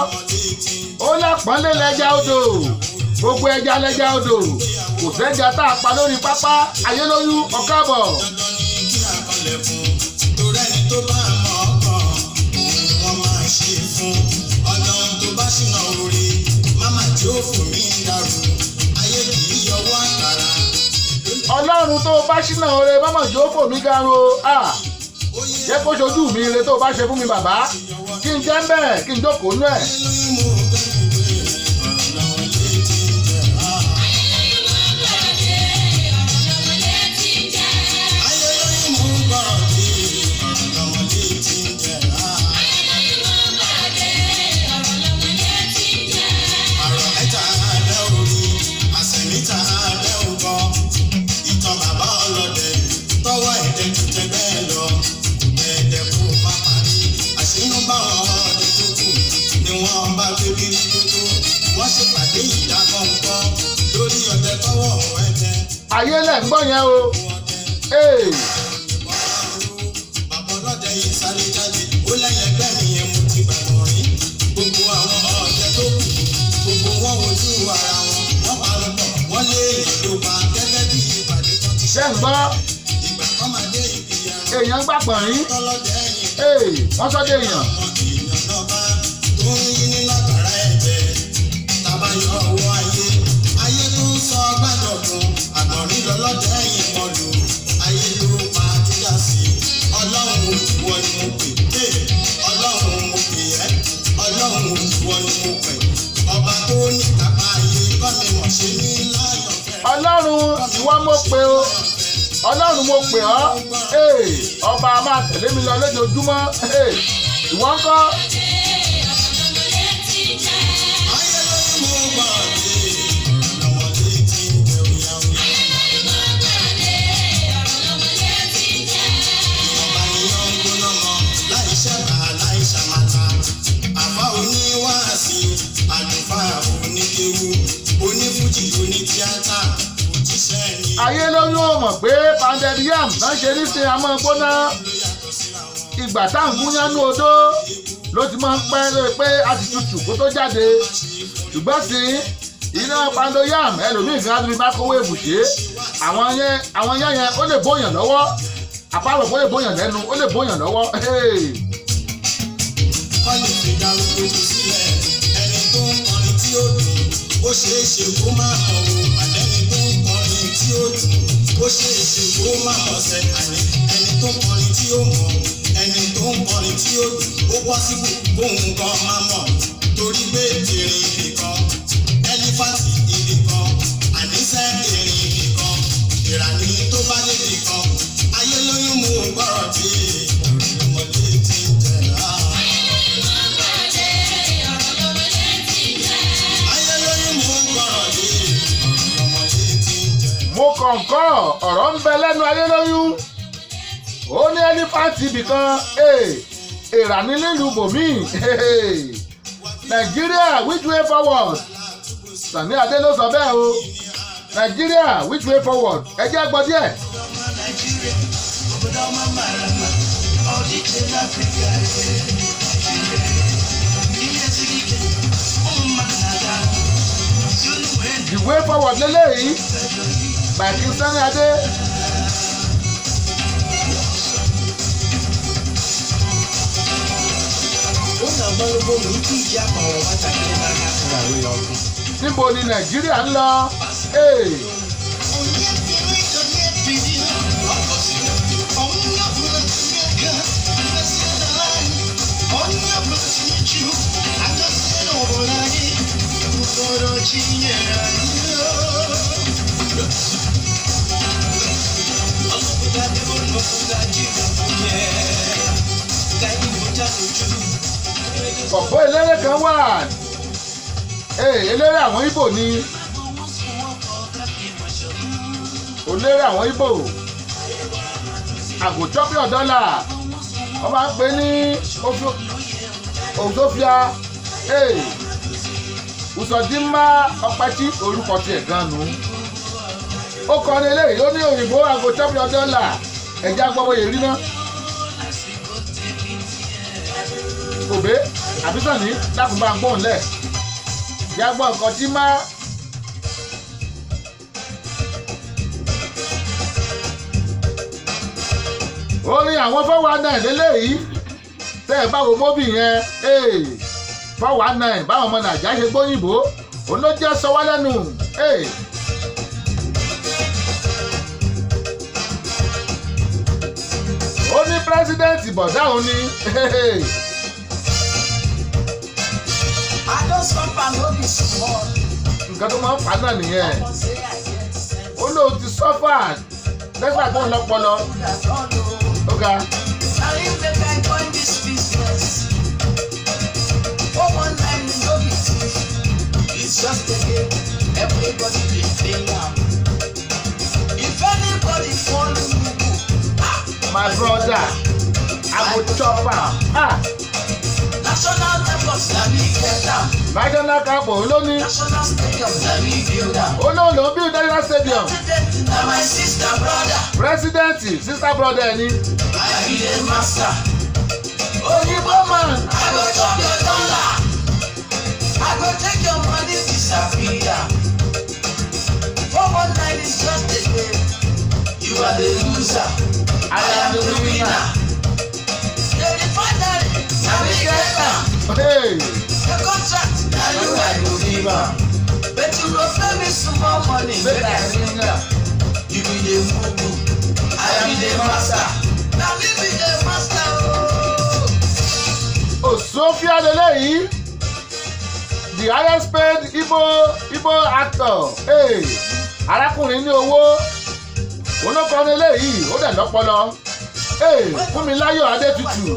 Ó lápọ́nlé lẹ́ja odò, gbogbo ẹja lẹ́ja odò, kò sẹ́ja tá a pa lórí pápá. Ayé lóyún, ọ̀káàbọ̀. Dandan ni kí a kọlẹ̀ fún. Torí ẹni tó bá mọ̀ ọ́ kàn, òun ni wọ́n máa ṣe fún. Ọlọ́run tó bá ṣìnà orí, máma tí ó fò mí dàrú. Ayé kì í yọwọ́ àkàrà. Ọlọ́run tó bá ṣínà oore, mọ́mọ́ jò fò mí garun o. Ah, jẹ́ kó ṣojú mi ire tó bá ṣe fún mi, bàbá, kí n jẹ́ ń bẹ̀, kí n jókòó nú ẹ̀. Ayé lóyún mú gbọ́rọ̀ dé. Ọ̀rọ̀ lọ́mọdé ti ń jẹ. Ayé lóyún mú gbọ́rọ̀ dé. Ọ̀rọ̀ lọ́mọdé ti ń jẹ. Àrọ̀ mẹ́ta abẹ́ orí, àṣẹ mẹ́ta abẹ́ òbọ̀. Ìtàn bàbá ọlọ́dẹ, tọwọ́ ẹ̀dẹ́ ju tẹgbẹ́ lọ. Ẹ̀ẹ́dẹ̀ kò má parí. Àṣínú bá wọn ọdẹ tó kù ni wọ́n bá gbé bírí tó tó. Wọ́n ṣèpàdé ìdákọ̀ńkọ́ lórí ọdẹ tọwọ́ ẹ̀dẹ́. Ayé lẹ̀ ń gbọ́ yẹn o. Ee, Bàbá ọlọ́dẹ yìí sáré jáde, ó lẹ́yìn ẹgbẹ́ mi yẹn mo ti gbàgbọ́ rí. Gbogbo àwọn ọ̀dẹ tó kù, gbogbo wọn wojú ara wọn, wọ́n parọ́pọ̀, wọ́n lé èèyàn ló pa gẹ́gẹ́ bí ìpàdé kan ti ṣé ń gbọ́? Ìgbà kan máa dé ibi ẹran Èèyàn gbà pọ̀nrín. tọ́lọ́dẹ ẹ̀yìn Ee, wọ́n sọ́ dé èèyàn. àwọn èèyàn náà bá tó ń yí nínú àgbàrá ẹ̀jẹ̀ tàbá yọ ọwọ́ ayé ayé tó ń sọ gbàdọ̀gùn àgbọ̀nrín lọ́lọ́dẹ ẹ̀yìn kọlù ayé ló pa júdà sí. Ọlọ́run ìwọ ni mo pè é, ọlọ́run mo pè ẹ́, ọlọ́run ìwọ ni mo pè, ọba tó ní kápá ayé kọ́ mi mọ̀ ṣe ní láyọ̀ fẹ́. Ọlọ́run ìwọ mo pè o, ọlọ́run mo pè ọ́. Ee, ọba a máa tẹ̀lé mi lọ lójoojúmọ́. Ee, ìwọ ń kọ́? Ayé lóyún mo gbọ́rọ̀ dé, ọ̀rọ̀ lọ́mọdé ti ń jẹ òyà òyà. Ìwọ̀nba ni yọ ń gbóná mọ́, láì ṣẹ̀bà láì ṣàmàtà. Àfá oníwàásí, àlùfáà oníkéwú, onífújì onítíátà, òjíṣẹ́ ni Ayé lóyún ò mọ̀ pé pounded yam náà ṣe nísìnyí àmọ́ gbóná. ló yàtọ̀ síra wọn. Ìgbà tá à ń gúnyánú odó ló ti máa ń pẹ́ lórí pé a ti tutù kó tó jáde, ṣùgbọ́n sí iná pando yam, ẹlòmíì gan adúlí mákòwéèfù ṣe é. Àwọn yẹn, àwọn yẹn yẹn ó lè bóyàn lọ́wọ́, àpárò ó lè bóyàn lẹ́nu, ó lè bóyàn lọ́wọ́. Hey. Kọ́ lè fi darúgbó jù sílẹ̀, ẹni tó ń kọrin tí ó dùn, ó ṣeé ṣe kó má mọ̀ o. Àlẹ́ni tó ń kọrin tí ó dùn, ó ṣeé ṣe kó má mọ̀ sẹ́. Àní ẹni tó ń kọrin tí ó mọ̀, ẹni tó ń kọrin tí ó dùn, ó pọ́sibù kóun gan má mọ̀, torí pé èrè ibì kan, ẹlífàtì ibì kan, àníṣe èrè ibì kan, ìrànì tó bá débi kan. Ayé lóyún mú gbọ́rọ̀ tí ọ̀rọ̀ ọmọdé ti ń tẹ̀ á. Ayé lóyún mú gbọ́rọ̀ dé, ọ̀rọ̀ ọmọdé ti ń jẹ. Mo kọ̀ǹkọ̀ ọ̀rọ̀ ń bẹ lẹ́nu ayé lóyún. Ó ní ẹlífàǹtì ibì kan, èèrà ní nílùú bòmíì. Nàìjíríà, which way forward? Sani Adé ló sọ bẹ́ẹ̀ o. Nigeria, which way forward? Ẹ jẹ́ gbọ́ díẹ̀. Nigeria, obodo ọma mara mma, ọ dị iche n'Africa, Nigeria. Ihe siri ike, ụmụ mmadụ na-aga, si unu wee The way forward lélẹ́yìí by King Sunny Adé. Unu agbalụgo na ike iji akpọrọ nwatakịrị n'aka tụrụ arụ ya ọkụ. Níbo ni Nàìjíríà ń lọ? Hey. Onye biri onye biri, onye ọbụla tinye aka, agọzie n'ala anyị. Onye ọbụla tinye uchu, agọzie n'obodo anyị. Usoro chi nyere anyị. Bọ̀bọ́ eléré kan wà. Hey, eléré àwọn Ìgbò ni. Eléré àwọn Ìgbò. Àgùntàn dọ́là. Wọ́n máa ń pè ní Òsófìà. Hey, Usodimma Ọpẹ́tí orúkọ tiẹ̀ gan nu. Ó kọrin eléyìí, ó ní òyìnbó àgùntàn dọ́là. Ẹ̀jẹ̀ agbọ́bọ̀yè rí náà. Òbé àbísàní dákun bá ń gbóhùn lẹ̀ yá gbọ́ nǹkan tí má. Orin àwọn 419 lélẹ́yìí, tẹ́ ẹ bá wo móbì yẹn, 419 báwọn ọmọ Nàìjíríà ṣe gbóyìnbó òun ló jẹ́ sọ wá lẹ́nu. Ó ní pírẹ́sídẹ́ǹtì bọ̀dá òun ni. I don suffer no be small. Nǹkan tó máa ń fà á náà nìyẹn. Come say I get sense. Ó lóun ti sọ́fà lẹ́sà tó ń lọ́pọlọ. That's all o. Ó ga. Na him make I join this business. 419 no be thief. It's just a game. Everybody dey play am. If anybody follow you, ah, My brother, I go chop am. Ah. National airport na me get am. National capo ló ní. National stadium na me build am. Ó lóun ló ń build national stadium. President na my sister brother. President sister brother ẹni. I be the master. Òyìnbó man. I go chop your dollar. I go take your money disappear. 419 is just a game. You are the loser. I am the winner. The refinery, na me get am. Hey. The contract, na you I go give am. But you go pay me small money, make I ring am. You be the mugu, I be the master. Na me be the master ooo. Òsófíà lélẹ́yìí, the highest paid Igbo actor. Hey. Arákùnrin ní owó, olókọ́ni eléyìí, ó dẹ̀ lọ́pọlọ. Hey. Fúnmiláyọ̀ Adétutù,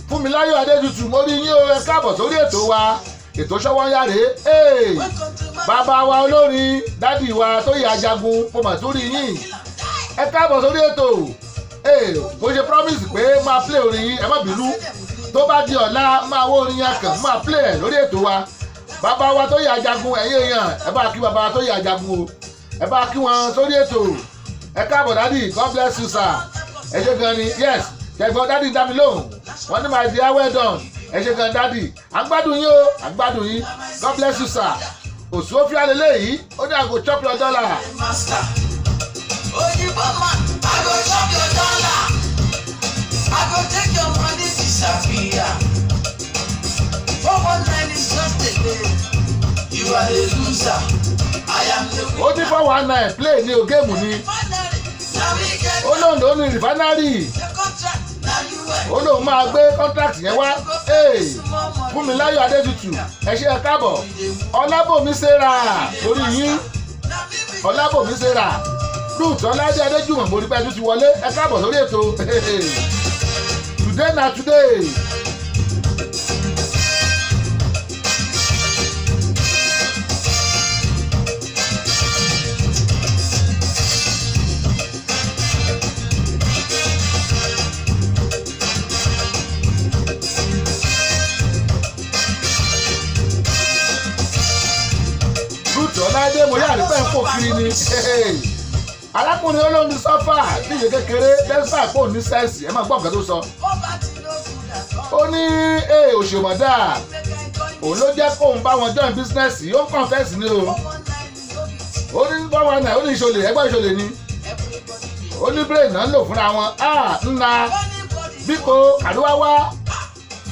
Fúnmiláyọ̀ Adétutù, mo rí yín o, ẹ káàbọ̀ sórí ètò wa, ètò Ṣọ́wọ́nyáre. Hey. Bàbá wa olórin, dádì wa Tóyè Ajagun, mo mà tún rí yín, ẹ káàbọ̀ sórí ètò. Hey, mo ṣe promise pé máa play orin yín, ẹ má bínú, tó bá di ọ̀la máa wó orin yẹn kàn máa play ẹ̀ lórí ètò wa. Bàbá wa Tóyè Ajagun, ẹ̀yin èèyàn, ẹ bá kí bàbá wa Tóyè Ajagun o, ẹ bá kí wọn sórí ètò. Ẹ káàbọ̀ dádì, God bless you, sir. Ẹ ṣé gan ni. Yes, ṣẹ̀gbọ́n dádì dá mi lóhùn, wọ́n ní, "My dear, well done." Ẹ ṣé gan dádì, à ń gbádùn yín o, à ń gbádùn yín. God bless you, sir. Òṣùwòfíà lélẹ́yìí, ó ní, "I go chop your dollar." Master. Oyinbo man, I go chop your dollar. I go take your money disappear. 419 is just a game. You are the loser. I am the Ó ní 419 play ní o, game ni. Finally, na me get Ó lóun ló ní refinery. the contract. Na you I Ó lóun máa gbé contract yẹn wá. Hey, Fúnmiláyọ̀ Adétutù, ẹ ṣé, ẹ káàbọ̀. Ọlábòmí Sarah, orí yín. Ọlábòmí Sarah, Ruth Ọládé Adéjùmọ̀, mo rí pé ẹ tún ti wọlé, ẹ káàbọ̀ sórí ètò. Today na today. Ruth Ọládé Mo yára rí pé ń fò kiri ni. Arákùnrin olóhùn sọ́fà níye kékeré dẹ́sà pò ní sẹ́ẹ̀sì. Ẹ máa gbọ́ nǹkan tó sọ. Ó ní òṣèmọ̀dá òun ló jẹ́ kóun bá wọn join business. Ó ń confess ni o. Ó ní 419, ó ní ìṣòlè, ẹgbẹ́ ìṣòlè ni. Ó ní brain náà ń lò fúnra wọn. A ńlá bíko kàdúwá wá.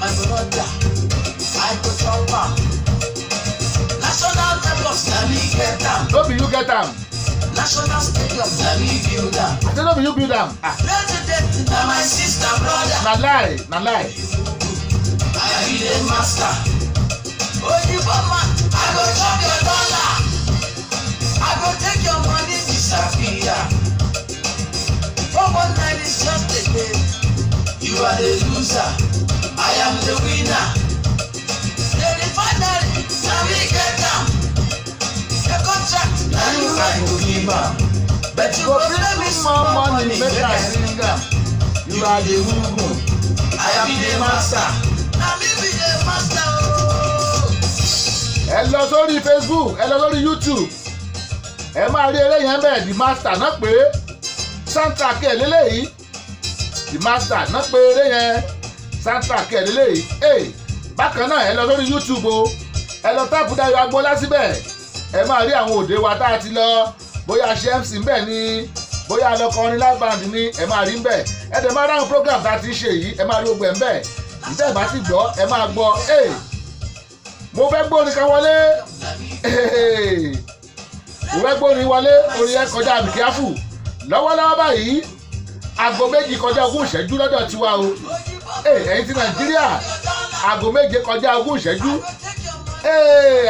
My brother, I go chop am. National airport na me get am. No be you get am. National stadium na me build am. I say no be you build am. Ah. President na my sister brother. Na lie, na lie. I be the master. Oyibo man, I go chop your dollar. I go take your money disappear. 419 is just a game. You are the loser. I am the winner. The refinery, na me get am. The contract, na you I go give am. But you go go bring pay me more small money money, make make I I sing am. You are the mugu. I am the master. Na me be the master ooo. Ẹ lọ sórí Facebook, ẹ lọ sórí YouTube, ẹ máa rí eré yẹn bẹ́ẹ̀. The Master náà pé soundtrack ẹ̀ lélẹ́yìí. The Master náà pé eré yẹn, soundtrack ẹ̀ lélẹ́yìí. Ee, bákan náà, ẹ lọ sórí YouTube o, ẹ lọ type Dayọ̀ Agboola síbẹ̀, ẹ máa rí àwọn òde wa tá a ti lọ, bóyá ṣe MC ń bẹ̀ ni, bóyá lọ kọrin live band ni, ẹ máa rí ń bẹ̀. Ẹ dẹ̀ máa ráhùn program tá a ti ń ṣe yìí, ẹ máa rí gbogbo ẹ̀ ń bẹ̀. Ìtẹ́ ìbá ti gbọ́, ẹ máa gbọ́. Ee, mo fẹ́ gbórin kan wọlé. Mo fẹ́ gbórin wọlé. Orin yẹn kọjá àbíkíáfù. Lọ́wọ́lọ́wọ́ báyìí, aago 2 kọjá 20 ìṣẹ́jú lọ́dọ̀ tiwa o. Ẹ̀yin ti Nàìjíríà, aago 7 kọjá 20 ìṣẹ́jú.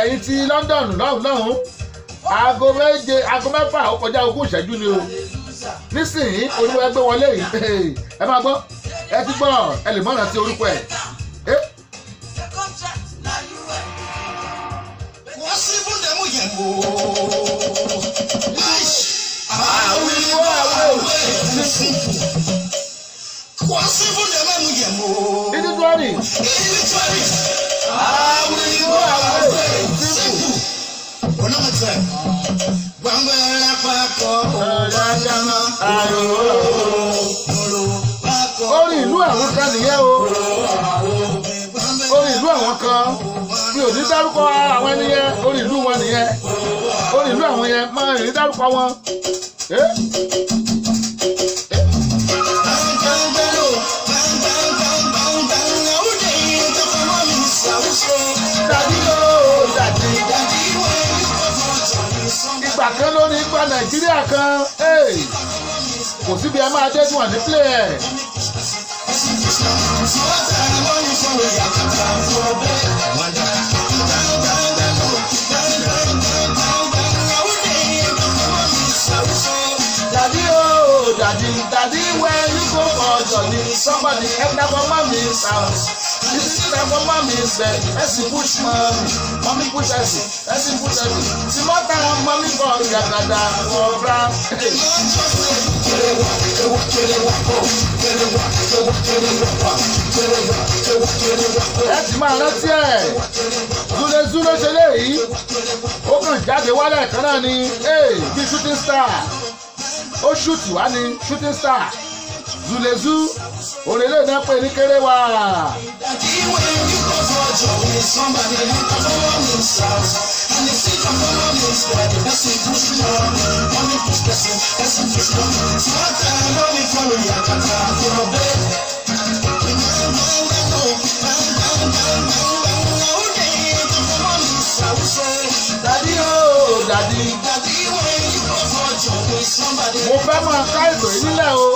Ẹ̀yin ti London lọ́hùn lọ́hùn, aago 7, aago 6 ó kọjá 20 ìṣẹ́jú ni o nísìnyí. Olúwa gbé wọlé yìí, ẹ máa gbọ́. Ẹ ti gbọ́, ẹ lè mọ̀nà sí orúkọ ẹ̀. The contract, na you I Wọ́n sí fún dẹ́mú yẹn o. Àwìn wá wẹ̀ simple. Wọ́n sí fún dẹ́mú yẹn o. Títí tuwárì. Spiritually. Àwìn wá wẹ̀ simple. Onámọ̀tẹ̀. Gbàngbẹ́ lápapọ̀ ọ̀dàdàmà. Orin ìlú àwọn kan nìyẹn o, orin ìlú àwọn kan. Mi ò ní dárúkọ àwọn ẹni yẹn. Orin ìlú wọn nìyẹn, orin ìlú àwọn yẹn máa ní dárúkọ wọn. Eh? Daddy o, daddy. Ìgbà kan lórí ìgbà Nàìjíríà kan, kò síbi ẹ máa dé tí wọ́n ní play ẹ̀. Daddy oh, daddy, daddy, when you go for journey, somebody enter for mommy's house. This is for mommy's bed. Ẹ̀sìn push mommy, mommy push ẹ̀sìn, ẹ̀sìn push ẹ̀sìn. Simota mommy for yakada for ground. Ẹ ti máa rántí ẹ̀, Zulezu ló ṣe léyìí. Ó kàn jáde wálẹ̀ kan náà ni bí shooting star. Ó shoot wá ní shooting star. Zulezu òrèlè náà pè ní kéré wá. Somebody mommy's house. And they see from mommy's bed. Person push mommy, mommy push person, person push mommy. Smart time, mommy follow yakata for bed. Bang, bang, bang, oh, bang, bang, bang, bang, bang. Oh, day, for mommy's house. Daddy oh, daddy. Daddy, when you go for journey, somebody. Mo fẹ́ máa ká ètò yìí nílẹ̀ o.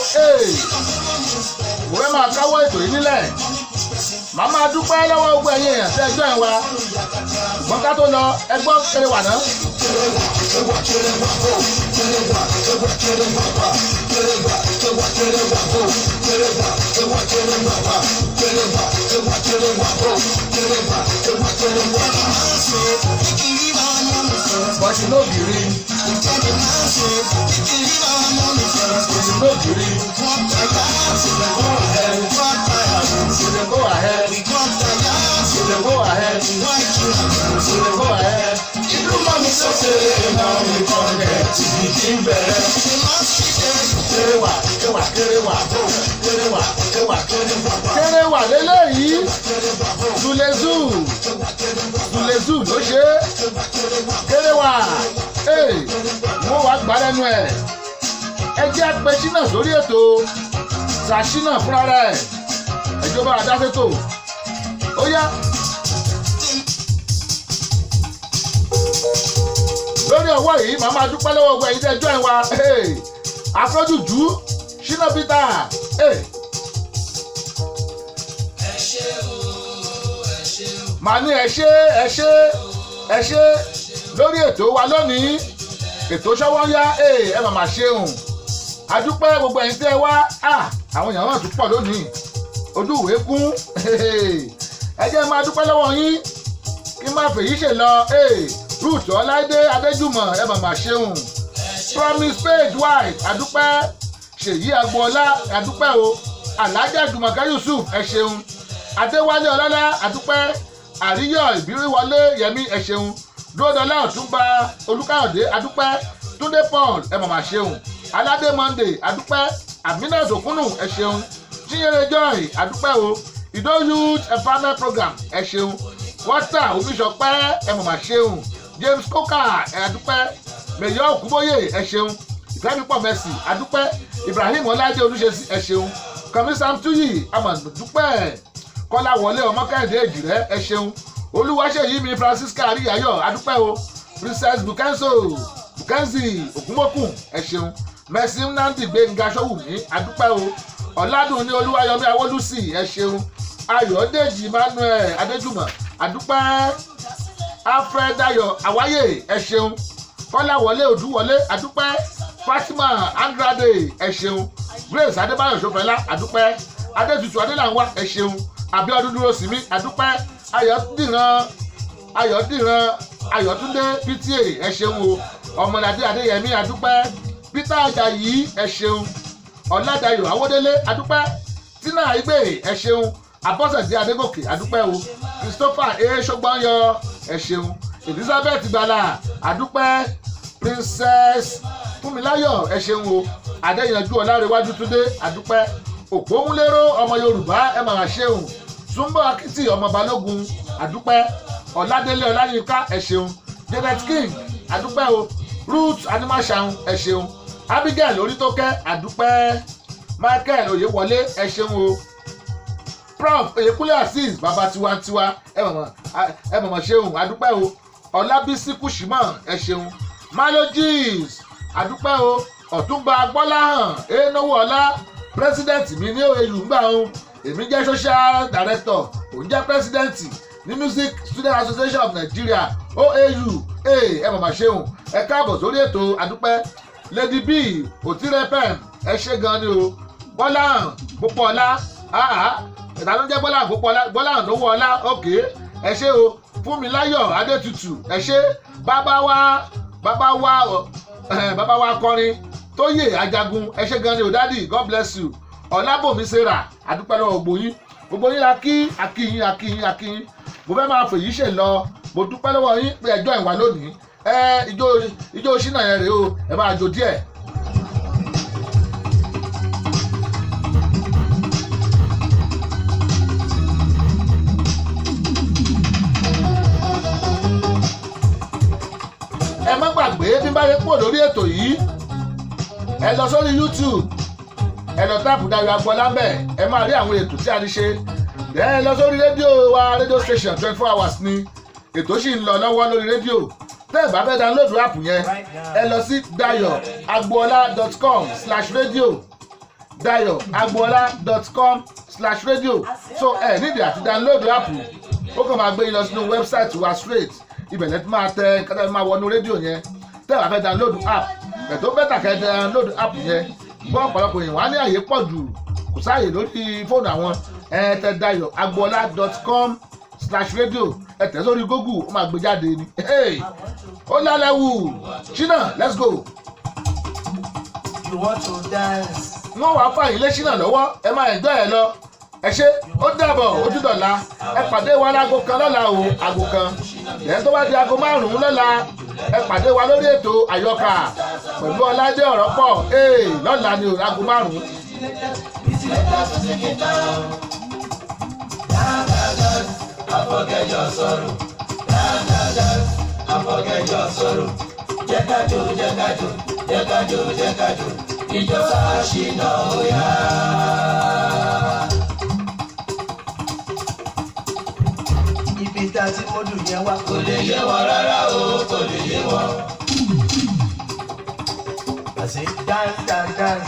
Mo fẹ́ máa káwọ́ ètò yìí nílẹ̀. Màá máa dúpẹ́ lọ́wọ́ gbogbo ẹ̀yin èèyàn tí ẹjọ́ ẹ̀ wá, ṣùgbọ́n ká tó lọ, ẹgbọ́n kéré wà náà. But you no gree, you no gree. You dey go ahead, you dey go ahead, you dey go ahead. Ìlú mọ́ mi sọ́sẹ̀ náà. ti ń bẹ̀rẹ̀. Kéréwà kéwà kéréwà kéréwà kéwà kéréwà. Kéré wà lélẹ́yìí. Zulezu Zulezu ló ṣe é. Kéré wà ee wọ́n wàá gbà lẹ́nu ẹ̀. Ẹ jẹ́ apẹ Ṣínà sórí ètò Ṣàṣínà fúnra rẹ̀. Ìjọba àdáṣètò ó yá. Lórí ọwọ́ yìí, màá máa dúpẹ́ lọ́wọ́ ọgbà yìí tẹ́ join wa. Afrojuju Ṣínà Peter. Hey. Màá ní ẹ ṣé, ẹ ṣé, ẹ ṣé lórí ètò wa lónìí, ètò ṣọwọ́ ń yá. Ẹ màmá ṣeun, àdúpẹ́ gbogbo ẹ̀yin tẹ́ ẹ wá. Àwọn èèyàn náà tún pọ̀ lónìí, ojú ìwé kún. Ẹ jẹ́ máa dúpẹ́ lọ́wọ́ yín kí má fèyí ṣe lọ. Ruth Ọláìdé Adéjùmọ̀, ẹ màmá ṣeun. Promise Page White, àdúpẹ́. Ṣèyí Agboola, àdúpẹ́ o. Alhaja Jùmọ̀kẹ́ Yusuf, ẹ ṣeun. Adéwálé Ọlọ́lá, àdúpẹ́. Àríyọ̀ Ìbíríwọlé Yẹmí, ẹ ṣeun. Dúródọlá Ọ̀túnba Olúkáyọ̀dé, àdúpẹ́. Túndé Paul, ẹ màmá ṣeun. Aládé Monday, àdúpẹ́. Amina Sokunu, ẹ ṣeun. Chinyere Joy, àdúpẹ́ o. Ìdó Youth Empowerment Program, ẹ ṣeun. Wọ́tà Omiṣọpẹ́, ẹ màmá ṣeun. James Coker, ẹ àdúpẹ́. Mẹ̀yọ́ Òkúbóyè, ẹ ṣeun. Ìfẹ́mipọ̀ Mercy, àdúpẹ́. Ibrahim Ọláìdé Olúṣesí, ẹ ṣeun. Kànmí Samtuyi, àmọ̀dúpẹ́. Kọ́láwọlé Ọmọkẹ́hìndé Èjìrẹ́, ẹ ṣeun. Olúwaṣeyí mi Francisca Àríyáyọ̀, àdúpẹ́ o. Princess Bukenzo Bukenzi Ògúnmọ́kùn, ẹ ṣeun. Mercy Nnamdi Gbénga Ṣọ́wùmí, àdúpẹ́ o. Ọ̀làdùn ní Olúwayọ̀mí Awólúsì, ẹ ṣeun. Ayọ̀dèjì Emmanuel Adéjùmọ̀, àdúpẹ́. Alfred Ayọ̀ Àwáyé, ẹ ṣeun. Kọ́láwọlé Òdúwọlé, àdúpẹ́. Fatima Andrade, ẹ ṣeun. Grace Adébáyọ̀ Ṣọfẹ́lá, àdúpẹ́. Adétutù Adélànwá, ẹ ṣeun. Abíọ́dún Dúróṣinmí, àdúpẹ́. Ayọ̀dìran Ayọ̀dìran Ayọ̀túndé PTA, ẹ ṣeun o. Ọmọládé Adéyẹmí, àdúpẹ́. Peter Ajayi, ẹ ṣeun. Ọ̀làdayọ̀ Awódélé, àdúpẹ́. Tina Igbe, ẹ ṣeun. Abọ́sẹ̀dé Adégòkè, àdúpẹ́ o. Christopher A. Ṣọgbọ́nyọ, ẹ ṣeun. Elizabeth Gbala, àdúpẹ́. Princess Fúnmiláyọ̀, ẹ ṣeun o. Adéyanjú Ọlárẹ̀wájú Túndé, àdúpẹ́. Òpómúléró ọmọ Yorùbá, ẹ máa ṣeun. Súnbọ̀ Akitì ọmọ Balógun, àdúpẹ́. Ọládélé Ọláyínká, ẹ ṣeun. Janet King, àdúpẹ́ o. Ruth Animaṣaun, ẹ ṣeun. Abigail Orítókẹ́, àdúpẹ́. Michael Oyèwọlé, ẹ ṣeun o. Prof Oyèkúnlé Azeez, bàbá tiwantiwa, ẹ mọ̀mọ̀ ṣeun, àdúpẹ́ o. Ọlábísí Kùsímọ̀, ẹ ṣeun. Malogis, àdúpẹ́ o. Ọ̀túnba Gbọ́láhàn Enáwó Ọlá, president mi ní OAU ńgbà òun, èmi jẹ́ social director, òun jẹ́ president ní Music Student Association of Nigeria, OAU. Ẹ mọ̀mọ̀ ṣeun, ẹ káàbọ̀ sórí ètò, àdúpẹ́. Lady B Òtírẹ́pẹ̀m, ẹ ṣe gan ni o. Gbọ́láhàn Pópóọlá, ìta ló ń jẹ́ Gbọ́láhàn Pópóọlá? Gbọ́láhàn lówó ọlá, òkè, ẹ ṣé o. Fúnmiláyọ̀ Adétutù, ẹ ṣé. Bàbá wa, bàbá wa, bàbá wa kọrin Tóyè Ajagun, ẹ ṣé gan ni o dádì, God bless you. Ọlábòmí Sarah, àdúpẹ́ lọ́wọ́ gbogbo yín. Gbogbo yín la kí, akíyín, akíyín, akíyín. Mo fẹ́ máa fèyí ṣe lọ. Mo dúpẹ́ lọ́wọ́ yín pé ẹjọ́ ìwà lónìí. Ẹ ijó ijó ṣínà yẹn rèé o, ẹ máa jó díẹ̀. Ẹ má gbàgbé, bí bá yẹ kúrò lórí ètò yìí, ẹ lọ sórí YouTube, ẹ lọ type Dayọ̀ Agboola ńbẹ̀, ẹ máa rí àwọn ètò tí a ti ṣe. Ẹ lọ sórí rédíò wa, rédíò station, 24 hours ni ètò sì ń lọ lọ́wọ́ lórí rédíò. Tẹ́ ẹ bá fẹ́ download app yẹn, ẹ lọ sí dayoagboola.com/radio, dayoagboola.com/radio. So ẹ nídìí àti download app, ó kàn máa gbé yín lọ sínú website wa straight. Ibẹ̀ lẹ́tí máa tẹ nǹkan tẹ́ máa wọnú rédíò yẹn. Tẹ́ ẹ bá fẹ́ download app ẹ̀, tó better kẹ́ download app yẹn. Gbọ́, ọ̀pọ̀lọpọ̀ èèyàn wá ní àyè pọ̀ jù, kò sáàyè lórí fóònù àwọn. Ẹ tẹ dayoagboola.com/radio, ẹ tẹ̀ sórí Google, ó máa gbé jáde ni. Hey! Ó lálẹ́ wù Ṣínà, let's go. You want to dance? Wọ́n wàá fà yín lé Ṣínà lọ́wọ́, ẹ máa enjoy ẹ lọ. Ẹ ṣé, ó dàbọ̀, ojú dọ̀la. Ẹ pàdé wa láago 1 lọ́la o, aago 1. Lẹ́yìn tó bá di aago 5 lọ́la. Ẹ pàdé wa lórí ètò àyọkà pẹ̀lú Ọládé ọ̀rọ̀ pọ̀ lọ́la ni o, aago 5. Forget your sorrow. Dance, dance, dance, and forget your sorrow. Jẹ́ ká jó, jẹ́ ká jó, jẹ́ ká jó, jẹ́ ká jó. Ijó Ṣínà ó yá. Ibi tá a ti mọ́dù yẹn wá. Kò lè yé wọn rárá o, kò lè yé wọn. Àṣé dance dance dance.